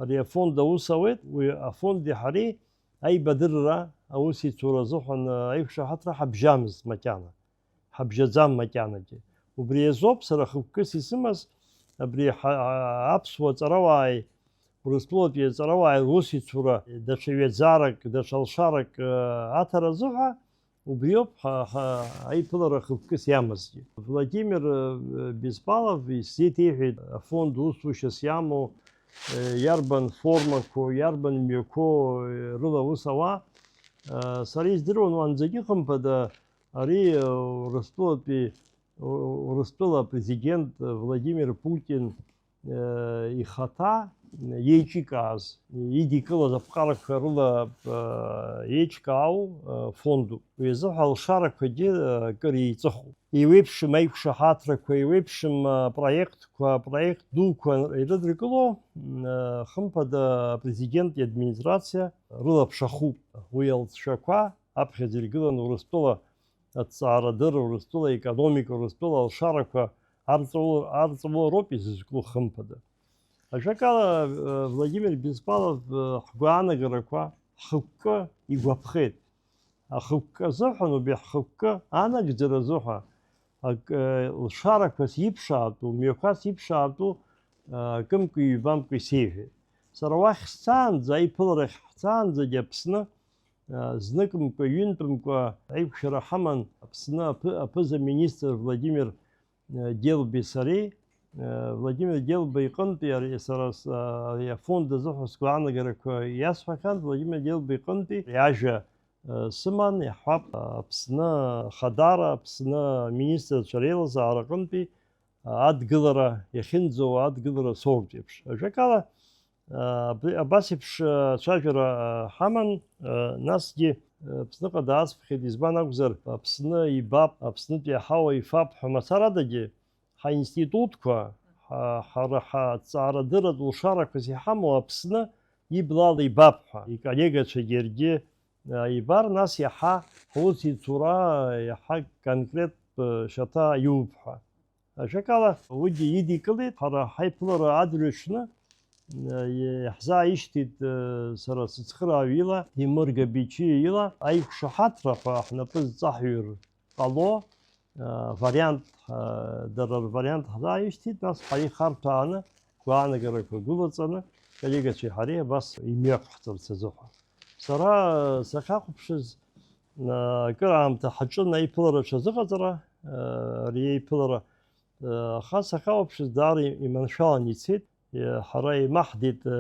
ари афонд аус ауеит, уи афонди ҳареи аибадырра аусеицура азыҳәан, э, аиқәшаҳаҭра ҳабжьамызт макьана, ҳабжьаӡам макьанагьы. Убри азоуп сара хықәкыс исымаз, абри ҳа-, аԥсуа ҵарауааи Урыстәылатәи аҵарауааи русеицура даҽа ҩаӡарак, даҽа лшарак, э, аҭара азыҳәа, Убриоуп ҳа, ҳа аиԥылара хықәкыс иамазгьы. Владимир, э, Беспалов исзеиҭеиҳәеит афонд усушьас иамоу, э, иарбан формақәоу, иарбан мҩақәоу, э, рыла аус ауа. Э, сара издыруан уанӡагьы хымԥада ари, э, Урыстәылатәи, У-, Урыстәыла апрезидент, э, Владимир Путин, э, ихаҭа, э, иеиҿикааз, идикылаз аԥҟарақәа рыла, э, еиҿкаау, э, фондуп. Уи азыҳәа алшарақәагьы, э, акыр еиҵыхуп. Еиуеиԥшым аиқәшаҳаҭрақәа, еиуеиԥшым апроектқәа, апроект дуқәа ирыдыркыло, м, э, хымԥада, апрезидент иадминистрациа рылаԥш ахуп. Уи алҵшәақәа аԥхьаӡа иргыланы Урыстәыла аҭҵаарадырра, Урыстәыла аекономика, Урыстәыла алшарақәа арҵаулар-, арҵаулароуп изызку, хымԥада. Ажәакала, э, Владимир Беспалов, э, ҳгәаанагарақәа, ҳхықәкы игәаԥхеит. Ахықәкы азыҳәан, убри ҳхықәкы анагӡара азыҳәа, ак-, э, лшарақәас иԥшаатәу, мҩақәас иԥшаатәу, э, акымкәа-ҩбамкәа исеиҳәеит. Сара уахь сцаанӡа, аиԥыларахь ҳцаанӡагьы Аԥсны, э, зныкымкәа, ҩынтәымкәа аиқәшәара ҳаман Аԥсны аԥы-, аԥыза-министр Владимир, э, Гелбеи сареи. Э, Владимир Гелба иҟынтәи ари сара с-, ари афонд азыҳәа сгәаанагарақәа иасҳәахьан, Владимир Гелба иҟынтәи ари ажәа, э, сыман, иаҳҳәап, Аԥсны Ахадара, Аԥсны аминистрцәа реилазаара аҟынтәи, э, адгылара, иахьынӡоу адгылара соуртә еиԥш. Ажәакала, э, абри, абас еиԥш, э, ацәажәара, э, ҳаман, э, насгьы, э, Аԥсныҟа даасԥхьеит, избан акәзар, Аԥсны ибап, Аԥснытәи аҳауа ифап ҳәа мацарадагьы, ҳаинститутқәа, ҳа-, ҳара ҳаҭҵаарадырратә лшарақәас иҳамоу Аԥсны иблала ибап ҳәа, иколлегацәагьы иаргьы, а, ибар, нас иаҳа ҳусеицура иаҳа конкреттә, э, шьаҭа иуп ҳәа. Ажәакала, уигьы идикылеит, ҳара ҳаиԥылара адырҩаҽны, э, иаҳзааишьҭит, э, сара сыцхырааҩ ила, Ҭемыр Габичиа ила, аиқәшаҳаҭра ҳәа ҳнапы зҵаҳҩыр ҟало, а, вариант, а, дара рвариант ҳзааишьҭит, нас ҳара ихарҭәааны, гәаанагарақәа гәылаҵаны, коллегацәеи ҳареи абас имҩақәҳҵарц азыҳәа. Сара, а, сахьахәаԥшыз, а, акыр аамҭа ҳаҿын аиԥылара аҽазыҟаҵара, а, ари аиԥылара, а, аха сахьахәаԥшыз даара иманшәалан ицеит. Е, ҳара еимаҳдеит, э,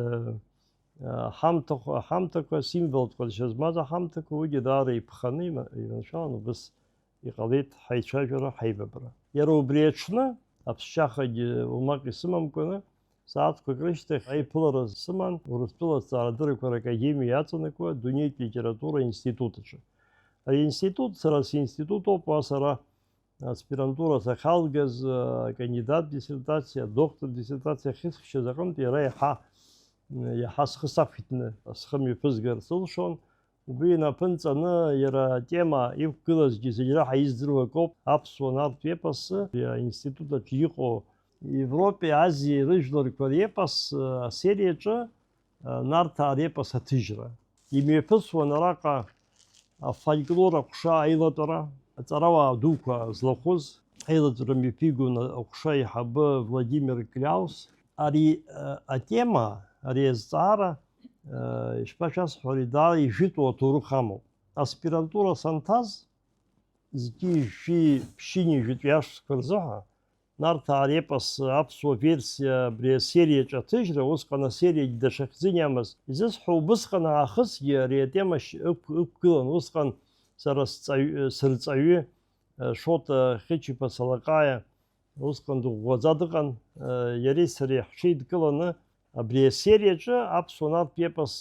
э, ҳамҭахә-, ҳамҭақәа, символтә ҟазшьа змаз аҳамҭақәа, уигьы даара иԥханы има-, иманшәалан убыс иҟалеит ҳаицәажәара, ҳаибабара. Иара убри аҽны, аԥсшьахагьы уамак исымамкәаны, сааҭқәак рышьҭахь аиԥылара сыман Урыстәыла аҭҵаарадыррақәа ракадемиа иаҵанакуа адунеитә литература институт аҿы. Ари аинститут сара синститут ауп, уа сара аспирантура сахьалгаз, акандидат диссертациа, адоктор диссертациа ахьысхьчаз аҟынтә иара иаҳа, иаҳа схы сақәиҭны схы мҩаԥызгар сылшон. Убри инапы нҵаны, иара атема иқәгылазгьы зегь раҳа издыруа акоуп, аԥсуа нартә епосы, аинститут аҿы иҟоу Европеи Азиеи рыжәларқәа репос асериаҿы, Нарҭаа репос аҭыжьра. Имҩаԥысуан араҟа афольклор аҟәша аилатәара, аҵарауаа дуқәа злахәыз, аилатәара мҩаԥигон аҟәша аиҳабы Владимир Кляус. Ари, а, атема, ари азҵаара, а, ишԥашәасҳәари, даара ижәытәу аҭоурых амоуп. Аспирантура санҭаз, зқьи жәшәи ԥшьынҩажәатәи ашықәсқәа рзыҳәа, Нарҭаа репос аԥсуа версиа абри асериаҿы аҭыжьра, усҟан асериагьы даҽа хьӡын иамаз, изысҳәо убысҟан аахысгьы ари атема шь-, ықә-, ықәгылан, усҟан сара сҵаҩ-, сырҵаҩы, Шоҭа Хьычиԥа Салаҟаиа, усҟан дыӷәӷәаӡа дыҟан, иареи сареи ҳҽеидкыланы абри асериаҿы аԥсуа нартә епос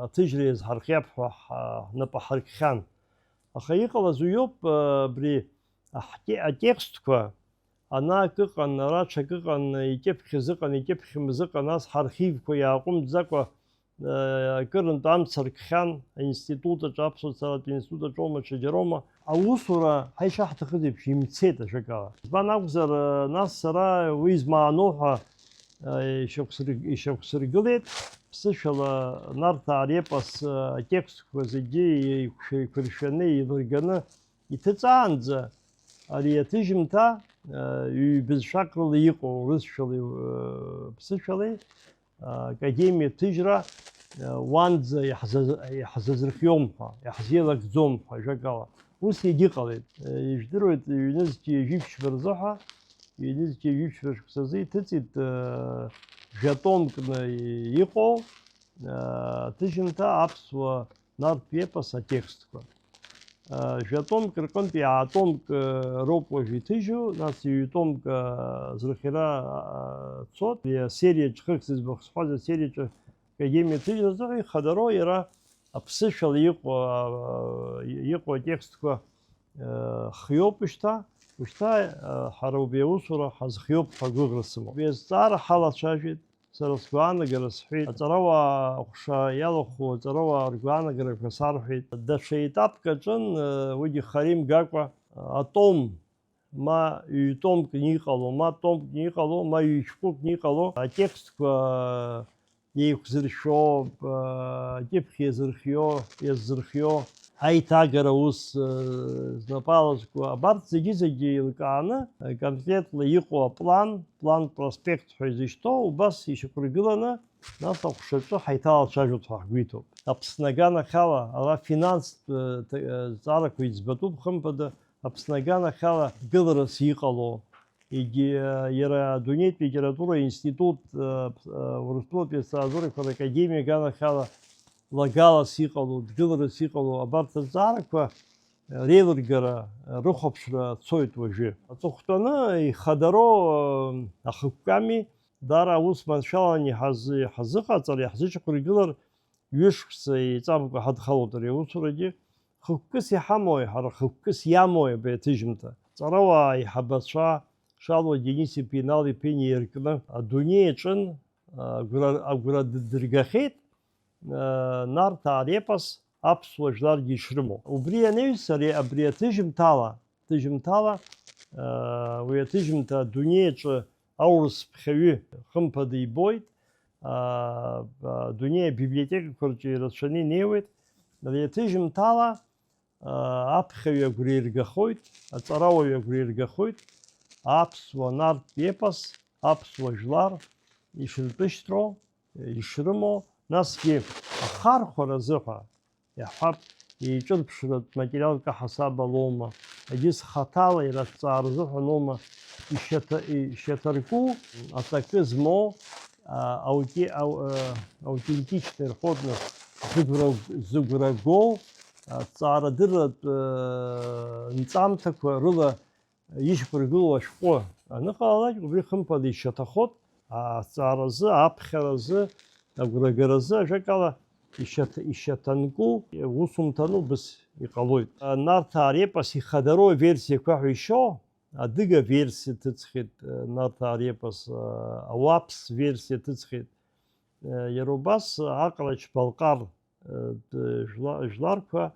аҭыжьра иазҳархиап ҳәа ҳ-, ҳнапы ҳаркхьан. Аха иҟалаз уиоуп, абри аҳте-, атекстқәа, ана акы ыҟан, ара ҽакы ыҟан, икьыԥхьыз ыҟан, икьыԥхьымыз ыҟан, ас ҳархивқәа иааҟәымҵӡакәа, акырынтә амца ркхьан, аинститут аҿы, аԥсуа ҭҵааратә институт аҿоума, ҽаџьароума, аусура ҳаишаҳҭахыз еиԥш имцеит, ажәакала. Избан акәзар, нас сара уи змааноу ҳәа, ишьақәсыр-, ишьақәсыргылеит, ԥсышәала Нарҭаа репос атекстқәа зегьы еиқәшәа-, еиқәыршәаны, еилырганы, иҭыҵаанӡа ари аҭыжьымҭа, э, ҩбызшәак рыла иҟоу, урысшәалеи, э, ԥсышәалеи, э, академиа ҭыжьра, э, уанӡа иаҳзаз-, иаҳзазырхиом ҳәа, иаҳзеилагӡом ҳәа, ажәакала. Ус егьыҟалеит. Ижәдыруеит, ҩнызқьи жәиԥшьба рзыҳәа, ҩнызқьи жәиԥшьба шықәсазы иҭыҵит, жәа томкны иҟоу, аҭыжьымҭа аԥсуа нартә епос атекстқәа. Жәа томк рҟынтә иаатомк роуп уажә иҭыжьу, нас ҩ-томк зырхиара цот, асериаҿ, хыхь зыӡбахә сҳәаз асериаҿы академиа ҭыжьра азыҳәа ихадароу иара аԥсышәала иҟоу, иҟоу атекстқәа хиоуп шьҭа. Ушьҭа ҳара убри аусура ҳазхиоуп ҳәа агәыӷра сымоуп. Убри азҵаара ҳалацәажәеит, сара сгәаанагара сҳәеит, аҵарауаа аҟәша иалахәу аҵарауаа ргәаанагарақәа сарҳәеит. Даҽа етапк аҿын, уигьы хара имгакәа, атом ма ҩ-томкны иҟало, ма томкны иҟало, ма ҩ-шәҟәыкны иҟало атекстқәа еиқәзыршәо, акьыԥхь иазырхио, иаззырхио аиҭагара ус знапы алазку, абарҭ зегьы-зегьы еилкааны, конкретла иҟоу аплан, план проспект ҳәа изышьҭоу, убас ишьақәыргыланы, нас аҟәшаҿы ҳаиҭалацәажәоит ҳәа ҳгәы иҭоуп. Аԥсны аганахьала ала финанстә зҵаарақәа иӡбатәуп, хымԥада, Аԥсны аганахьала гыларас иҟало, егьи иара адунеитә литература институт, Урыстәылатәи алитературақәа ракадемиа аганахьала лагалас иҟало, дгыларас иҟало, абарҭ азҵаарақәа реилыргара, рыхәаԥшра цоит уажәы. Аҵыхәтәаны ихадароу ахықәками, даара аус маншәаланы иҳаз-, иҳазыҟаҵар, иаҳзыҷақәыргылар, ҩышықәса еиҵамкәа ҳадхалоит ари аусурагьы. Хықәкыс иҳамои, ҳара хықәкыс иамои абри аҭыжьымҭа? Ҵарауаа аиҳабацәа, Шалуа Денис-иԥеи Инал-иԥеи инеиркны адунеи аҿын, агәра, агәра ддыргахьеит, Нарҭаа репос аԥсуа жәларгьы ишрымоу. Убри анаҩс, ари, абри аҭыжьымҭала, ҭыжьымҭала, уи аҭыжьымҭа адунеи аҿы аурыс ԥхьаҩы, хымԥада, ибоит, адунеи абиблиотекақәа рҿы ирацәаны инеиуеит. Ари аҭыжьымҭала, аԥхьаҩ агәра иргахоит, аҵарауаҩ агәра иргахоит, аԥсуа нартә епос, аԥсуа жәлар ишыртәышьҭроу, ишрымоу, насгьы ахархәара азыҳәа, иаҳҳәап, еиҿырԥшратә материалк аҳасаб алоума, егьыс хаҭала иара аҭҵаара азыҳәаноума, ишьаҭа-, ишьаҭарку аҵакы змоу, а, ауте-, ау-, а, аутентичный рҳәоит, нас, зыгәра-, зыгәра гоу, а, ҭҵаарадырратә, а, нҵамҭақәа рыла ишьақәыргылоу ашәҟәы аныҟалалак, убри хымԥада ишьаҭахоит, азҵааразы, аԥхьаразы, агәрагаразы, ажәакала, ишьаҭ-, ишьаҭанку, усумҭану убыс иҟалоит. Нарҭаа репос ихадароу аверсиақәа ҳәа ишьо, адыга версиа ҭыҵхьеит, Нарҭаа репос, ауаԥс версиа ҭыҵхьеит. Иара убас аҟарачбалҟар, жәла-, жәларқәа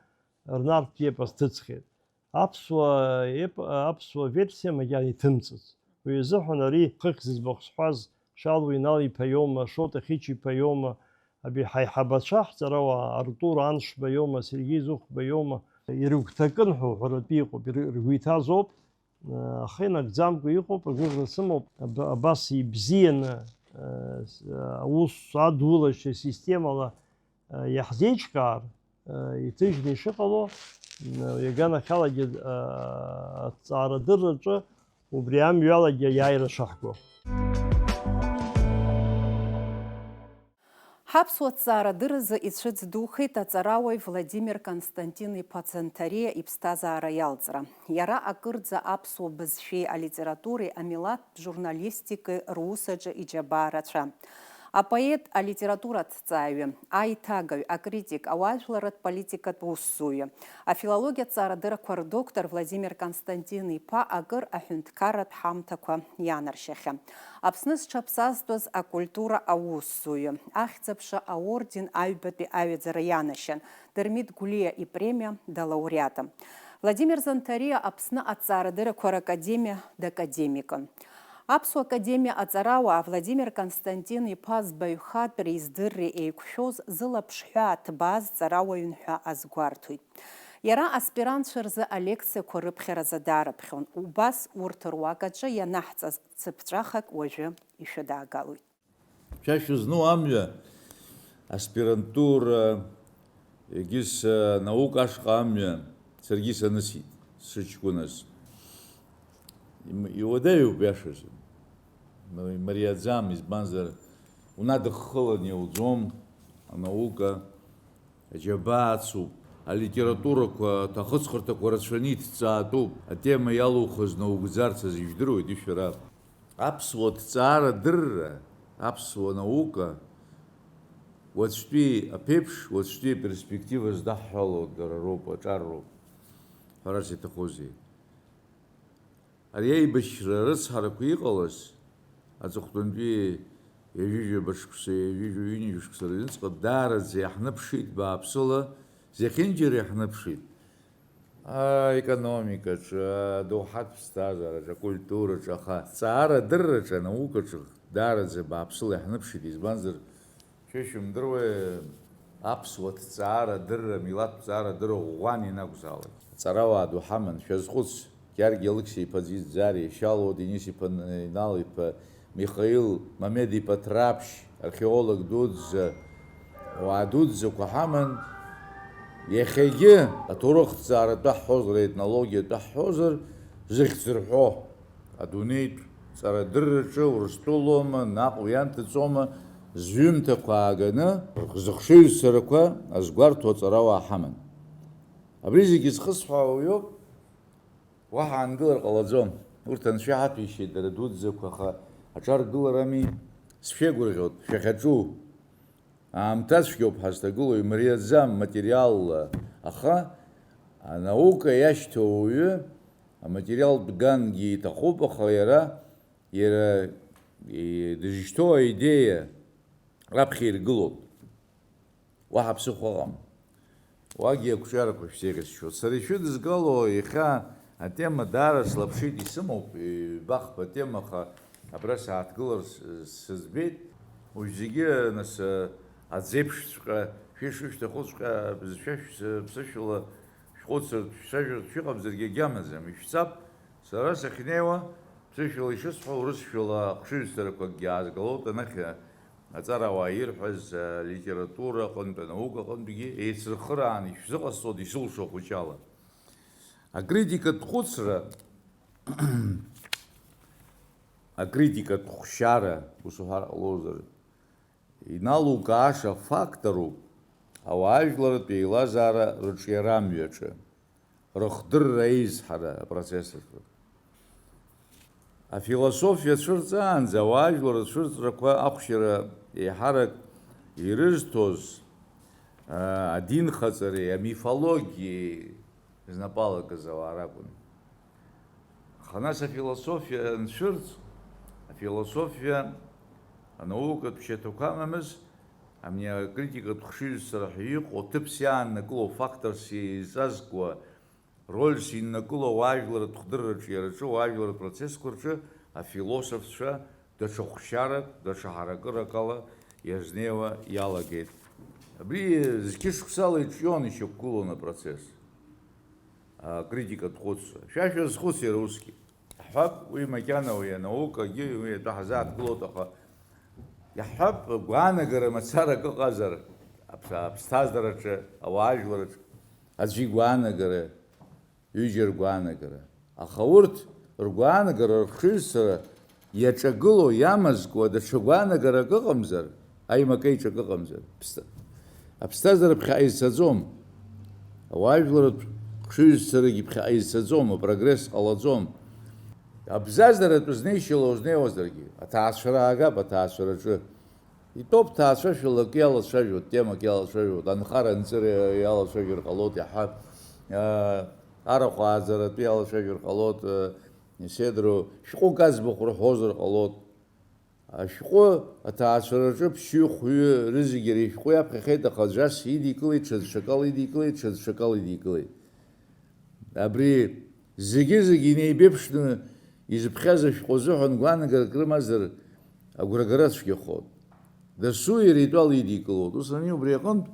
рнартә епос ҭыҵхьеит. Аԥсуа еп-, аԥсуа версиа макьана иҭымҵыц. Уи азыҳәан ари хыхь зыӡбахә сҳәаз Шалуа Инал-иԥа иоума, Шоҭа Хьыча-иԥа иоума, абри ҳаиҳабацәа ҳҵарауаа Артур Аншба иоума, Сергеи Зыхәба иоума, ирыгәҭакын ҳәа уҳәаратәы иҟоуп, иры-, ргәы иҭаз ауп. Аха инагӡамкәа иҟоуп, агәыӷра сымоуп, аб-, абас ибзианы, э, с-, аус адулашьа системала, э, иаҳзеиҿкаар, э, иҭыжьны ишыҟало, м, иаганахьалагьы, э, аҭҵаарадырраҿы убри амҩалагьы аиааира шаҳго. Ҳаԥсуа ҭҵаарадырразы ицәыӡ духеит аҵарауаҩ Владимир Константин-иԥа Цанҭариа иԥсҭазаара иалҵра. Иара акырӡа аԥсуа бызшәеи алитературеи амилаҭтә журналистикеи русаҿы иџьабаа рацәа. Апоет, алитература аҭҵааҩы, аиҭагаҩ, акритик, ауаажәларратә политикатә усзуҩы, афилологиатә ҭҵаарадыррақәа рдоктор Владимир Константин-иԥа акыр аҳәынҭқарратә ҳамҭақәа ианаршьахьан. Аԥсны зҽаԥсазтәыз акультура аусзуҩы, Ахьӡ-аԥша аорден аҩбатәи аҩаӡара ианашьан, Дырмит Гәлиа ипремиа далауреатын. Владимир Занҭариа Аԥсны аҭҵаарадыррақәа ракадемиа дакадемикын. Аԥсуа академиа аҵарауаа Владимир Константин-иԥа збаҩхатәреи здырреи еиқәшәоз зылаԥш ҳәаа ҭбааз ҵарауаҩын ҳәа азгәарҭоит. Иара аспирантцәа рзы алекциақәа рыԥхьаразы даарыԥхьон, убас урҭ руак аҿы ианаҳҵаз цыԥҵәахак уажәы ишәыдаагалоит. Шәа шәызну амҩа, аспирантура, егьыс, э, наука ашҟа амҩа, Саргьы санысит, сыҷкәыназ. Им-, иуадаҩуп, иашазы. Ма-, имариаӡам, избанзар, унадыххылан иауӡом, анаука, аџьабаа ацуп, алитературақәа, аҭахыҵхырҭақәа рацәаны иҭҵаатәуп, атема иалухыз наугӡарц азы ижәдыруеит, ишәара. Аԥсуа ҭҵаарадырра, аԥсуа наука, уаҵәтәи аԥеиԥш, уаҵәтәи аперспектива здаҳҳәало дара роуп, аҿар роуп. Ҳәарас иаҭахузеи? Ари аибашьра рыцҳарақәа иҟалаз, аҵыхәтәантәи ҩажәижәаба шықәса, ҩажәижәаба шықәса рыҩныҵҟа даараӡа иаҳныԥшит бааԥсыла, зехьынџьара иаҳныԥшит. Аекономикаҿы, адоуҳатә ԥсҭазаараҿы, акультураҿы, аха ҭҵаарадырраҿы, анаукаҿы даараӡа бааԥсыла иаҳныԥшит, избанзар, шәа ишәымдыруеи, аԥсуа ҭҵаарадырра, милаҭтә ҭҵаарадырра ӷәӷәан ианакәзаалак. Аҵарауаа ду ҳаман, шәазхәыц, Георги Алықьса-иԥа Ӡиӡариа, Шьалуа Денис-иԥа Инал-иԥа, Михаил Мамед-иԥа Ҭраԥшь, археолог дуӡӡа, ауаа дуӡӡақәа ҳаман, иахьагьы аҭоурыхҭҵааратәы ҳҳәозар, аетнологиатәы ҳҳәозар, зыхьӡ рҳәо, адунеитә ҵарадырраҿы Урыстәылоума, наҟ уианҭыҵоума, зҩымҭақәа ааганы, зыхшыҩзцарақәа азгәарҭо аҵарауаа ҳаман. Абри зегьы зхысҳәаауа уиоуп. Уаҳа аангылар ҟалаӡом. Урҭ анцәа иҳаҭәеишьеит дара дуӡӡақәа, аха аҿаргыларами, сшәеигәырӷьоит, шәахьаҿу. Аамҭацәгьоуп ҳазҭагылоу, имариаӡам материалла, аха анаука иашьҭоу ауаҩы аматериалтә гангьы иҭахуп, аха иара, иара, и-, дызышьҭоу аидеиа раԥхьа иргылоуп. Уаҳа ԥсыхәа ыҟам. Уагьы ақәҿиарақәа шәзеиӷьасшьоит. Сара ишәыдызгало, иахьа атема даара слаԥшит, исымоуп, ҩбахԥа темаха абра сааҭгылар с-, сыӡбеит. Уажә зегьы, нас, аӡеиԥшҵәҟьа, шәа ишышәҭахуҵәҟьа, бызшәа шәс-, ԥсышәала шәхәыцыртә, шәцәажәартә шәыҟамзаргьы агьамаӡам, ишәҵап. Сара сахьнеиуа, ԥсышәала ишысҳәо, урысшәала ахшыҩзцарақәакгьы аазгалоит, анахь аҵарауаа ирҳәаз, алитература аҟынтә, анаука аҟынтәгьы еицырхырааны ишәзыҟасҵоит исылшо хәыҷала. Акритикатә хәыцра, акритикатә хәшьара, ус уҳәар ҟалозар, иналукааша факторуп ауаажәларратә еилазаара рыҿиара амҩаҿы, рыхдырра еизҳара апроцессқәа. Афилософиа цәырҵаанӡа ауаажәлар рцәырҵрақәа ахәшьара еиҳарак ирызҭоз, аа, адинхаҵареи амифологиеи знапы алакыз ауаа ракәын. Аха нас афилософиа анцәырҵ, афилософиа анаукатә шьаҭақәа амамыз, абни акритикатә хшыҩзцара ҳәа иҟоу, ҭыԥс иааннакылоу, факторс еизазкуа, рольс иннакыло ауаажәларратә хдырраҿы, иара аҿы, ауаажәларратә процессқәа рҿы афилософцәа даҽа хәшьарак, даҽа ҳаракырак ала иазнеиуа иалагеит. Абри зқьышықәсала иҿион, ишьақәгылон апроцесс. Акритикатә хәыцра. Шәа шәазхәыц иара усгьы. Иаҳҳәап, уи макьана уи анаукагьы уи атәы ҳазааҭгылоит, аха иаҳҳәап, гәаанагара мацарак ыҟазар, аԥ-, аԥсҭазаараҿы, ауаажәлараҿы, аӡәы игәаанагара, ҩыџьа ргәаанагара. Аха урҭ ргәаанагара, рхшыҩзцара иаҿагыло, иамазкуа даҽа гәаанагарак ыҟамзар, аимакеиҿак ыҟамзар, ԥсҭа-, аԥсҭазаара ԥхьаҟа изцаӡом. Ауаажәларратә хшыҩзцарагьы ԥхьаҟа изцаӡом, апрогресс ҟалаӡом. Абзазаратә знеишьала узнеиуазаргьы, аҭаацәара аагап, аҭаацәараҿы. Итәоуп, ҭаацәашәала акы иалацәажәоит, темак иалацәажәоит, анхара-анҵыра иалацәажәар ҟалоит, иаҳҳәап, аа, арахә ааӡаратәы иалацәажәар ҟалоит, э, иседру шәҟәык аӡбахә рҳәозар ҟалоит. Ашәҟәы аҭаацәараҿы ԥшьҩы-хәҩы рызегьы ари ашәҟәы иаԥхьахеит, аха аӡәас идикылеит, ҽаӡә ҽакала идикылеит, ҽаӡә ҽакала идикылеит. Абри зегьы-зегьы инеибеиԥшны изыԥхьаз ашәҟәы азыҳәан гәаанагарак рымазар, агәрагара цәгьахоит. Дасу иара итәала идикылоит. Ус аниу, убри аҟынтә,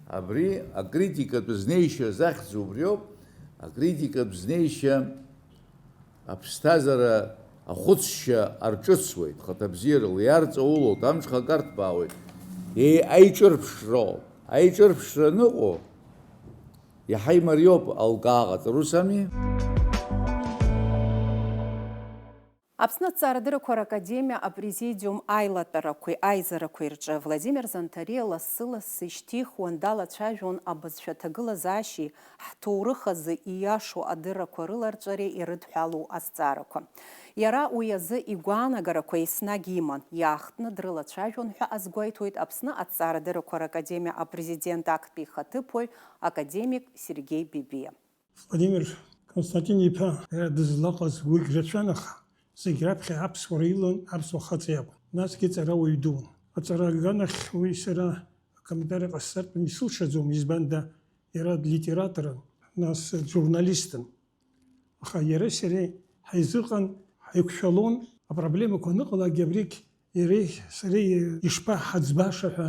абри акритикатә знеишьа захьӡу убриоуп, акритикатә знеишьа аԥсҭазаара ахәыцшьа арҿыцуеит, хаҭабзиарала иарҵаулоит, амҽхак арҭбаауеит. Еи-, аиҿырԥшроуп. Аиҿырԥшра аныҟоу, Иаҳа имариоуп алкаа ҟаҵара, ус ами? Аԥсны Аҭҵаарадыррақәа Ракадемиа Апрезидиум аилатәарақәеи аизарақәеи рҿы Владимир Занҭариа лассы-лассы ишьҭихуан, далацәажәон абызшәа ҭагылазаашьеи ҳҭоурых азы ииашоу адыррақәа рыларҵәареи ирыдҳәалоу азҵаарақәа. Иара уи азы игәаанагарақәа еснагь иман, иаахтны дрылацәажәон ҳәа азгәеиҭоит Аԥсны Аҭҵаарадыррақәа Ракадемиа апрезидент актәи ихаҭыԥуаҩ академик Сергеи Бебиа. Владимир Константин-иԥа иара дызлаҟаз уигь рацәан, аха зегь раԥхьа аԥсуара илан аԥсуа хаҵа иакәын. Насгьы ҵарауаҩ дуун. Аҵара аганахь уи сара акомментариа ҟасҵартә исылшаӡом, избанда иара литераторын, нас журналистын. Аха иареи сареи ҳаизыҟан, ҳаиқәшәалон, апроблемақәа аныҟалак абригь иареи сареи ишԥаҳаӡбаша ҳәа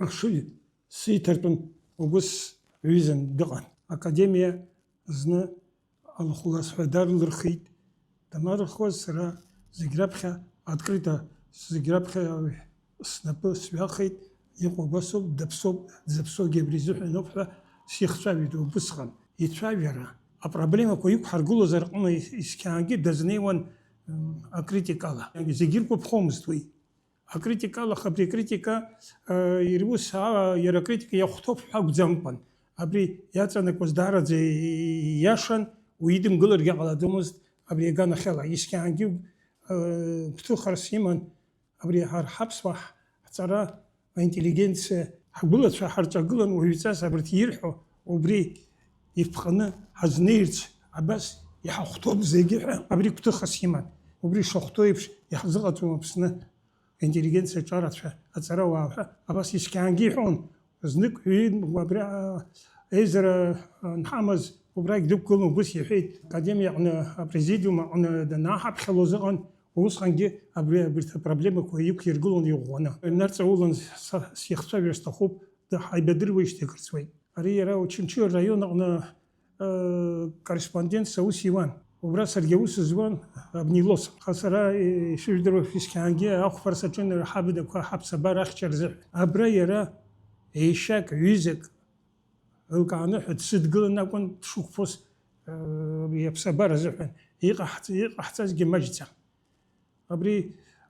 ахшыҩ сиҭартәын, убыс ҩызан дыҟан. Академиа зны алахәылас ҳәа далырхит. Даналырхуаз сара зегь раԥхьа открыто, зегь раԥхьа снапы сҩахеит, иҟоу убасоуп, даԥсоуп, дзаԥсоугьы абри изыҳәаноуп ҳәа сихцәажәеит убысҟан. Ицәажәара, апроблемақәа иқәҳаргылоз рҟны ис-, исқьаангьы дазнеиуан, м, акритикала. Зегьы иргәаԥхомызт уи. Акритикала, аха абри акритика, э, ирус, а, иара акритика иахәҭоуп ҳәа акәӡамкәан, абри иаҵанакуаз даараӡа ииашан, уидымгыларгьы ҟалаӡомызт абри аганахьала. Исқьаангьы, э, гәҭыхарас иман, абри ҳара ҳаԥсуаа ҳҵара, аинтеллигенциа, ҳгәылацәа ҳарҿагылан, уаҩҵас абарҭ ирҳәо, убри ирԥҟаны ҳазнеирц, абас иҳахәҭоуп зегьы ҳәа, абри гәҭыхас иман. Убри шахәҭоу еиԥш иаҳзыҟаҵом Аԥсны. Аинтеллигенциа аҿарацәа, аҵарауаа ҳәа абас исқьаангьы иҳәон. Знык ҩынтә абри, а, еизара, а, анҳамаз, убрагь дықәгылан, убыс иҳәеит, академиа аҟны, апрезидиум аҟны данааҳаԥхьалоз ыҟан, усҟангьы абри, абарҭ апроблемақәа иқәиргылон иӷәӷәаны. Инарҵаулан са, сихцәажәар сҭахуп, ҳаибадыруеижьҭеи акыр ҵуеит. Ари иара Очамчыра араион аҟны корреспондентс аус иуан. Убра саргьы аус зуан абни Лоса. Аха сара, ишыжәдыруа, исқьаангьы ахәԥара саҿын ҳабнақәа ҳаԥсабара ахьча рзыҳәан. Абра иара еишьак, ҩызак ылкааны ҳәа дсыдгылан акәын дшықәԥоз, э, абри аԥсабара азыҳәан. Иҟаҳҵ-, иҟаҳҵазгьы маҷӡам. Абри,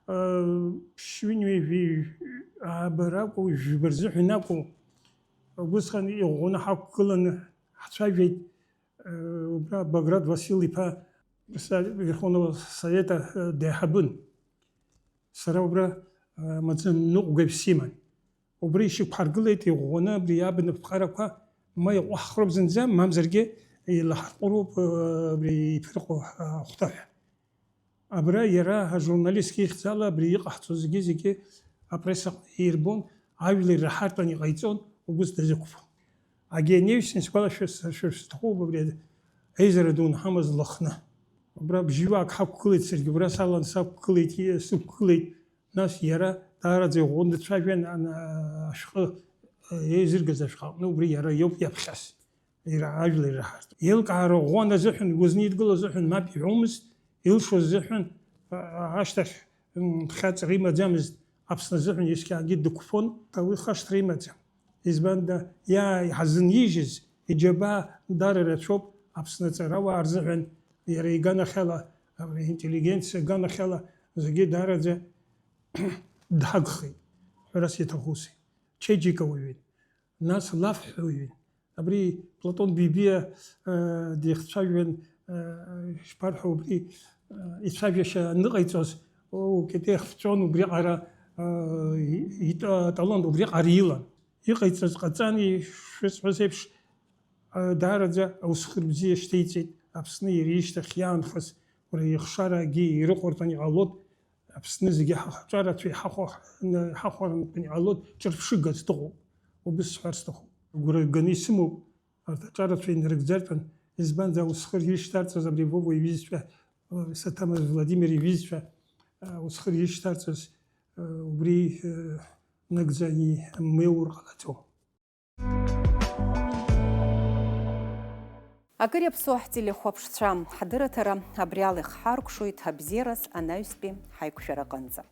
э, ԥшьҩынҩажәи ааба ракәу, жәба рзыҳәан акәу, усҟан иӷәӷәаны ҳақәгыланы ҳцәажәеит, э, убра Баграт Васил-иԥа, председатель Верховного Совета, э, деиҳабын. Сара убра, э, маӡаныҟәгаҩ симан. Убра ишьақәҳаргылеит иӷәӷәаны абри абна ԥҟарақәа, ма иҟәаҳхроуп зынӡа, мамзаргьы еилаҳарҟәыроуп, э, абри иԥырҟо ахәҭаҳәа. Абра иара ажурналист ихьӡала абри иҟаҳҵо зегьы-зегьы апресс аҟны ирбон, ажәлар ираҳартәын иҟаиҵон, убыс дазықәԥон. Агьи анаҩсан исгәалашәар сҭахуп абри аизара ду анҳамаз Лыхны. Убра бжьҩык ҳақәгылеит, саргьы убра салан сақәгылеит, сықәгылеит, нас иара даараӡа иӷәӷәаны дцәажәан, ан-, ашәҟәы, еизыргаз ашәҟәы аҟны убри иара иоуп иаԥхьаз. Ира-, ажәлар ираҳартә. Еилкаара ӷәӷәан азыҳәан, узни идгыло азыҳәан мап иҳәомызт, илшоз азыҳәан, а-, а-, ашьҭахь, м, хьаҵра имаӡамызт, Аԥсны азыҳәан исқьаагьы дықәԥон, уи хашҭра имаӡам. Избанда, иа-, иҳазынижьыз иџьабаа дара рацәоуп, Аԥсны аҵарауаа рзыҳәан, иара иганахьала, абри аинтеллигенциа аганахьала зегьы даараӡа дҳагхеит, ҳәарас иаҭахузеи. Чеиџьыка уаҩын. Нас лафҳәаҩын. Абри Платон Бебиа, э, дихцәажәан, э, ишԥарҳәо, убри, э, ицәажәашьа аныҟаиҵоз, о, Кьатеиах ԥҵәон убриаҟара, э, и-, итәа аталант убриаҟара илан. Иҟаиҵаз ҟаҵан, ишысҳәаз еиԥш, э, даараӡа аусхыр бзиа шьҭеиҵеит Аԥсны иара ишьҭахь иаанхаз, уара ихшарагьы ирыхәартәын иҟалоит, Аԥсны зегьы ҳаҿарацәа иҳахәа-, ны-, иҳахәарантәын иҟалоит, ҿырԥшыгас дыҟоуп, убыс сҳәар сҭахуп. Агәра ганы исымоуп, арҭ аҿарацәа инарыгӡартәын, избанзар, аусхыр ишьҭарҵаз абри Вова иҩызцәа, э, Саҭамыз Владимир иҩызцәа, э, аусхыр ишьҭарҵаз, э, убри, э, нагӡаны имеур ҟалаӡом. Акыр иаԥсоу ҳтелехәаԥшцәа, ҳдырраҭара абри ала ихҳаркәшоит абзиараз анаҩстәи ҳаиқәшәараҟынӡа.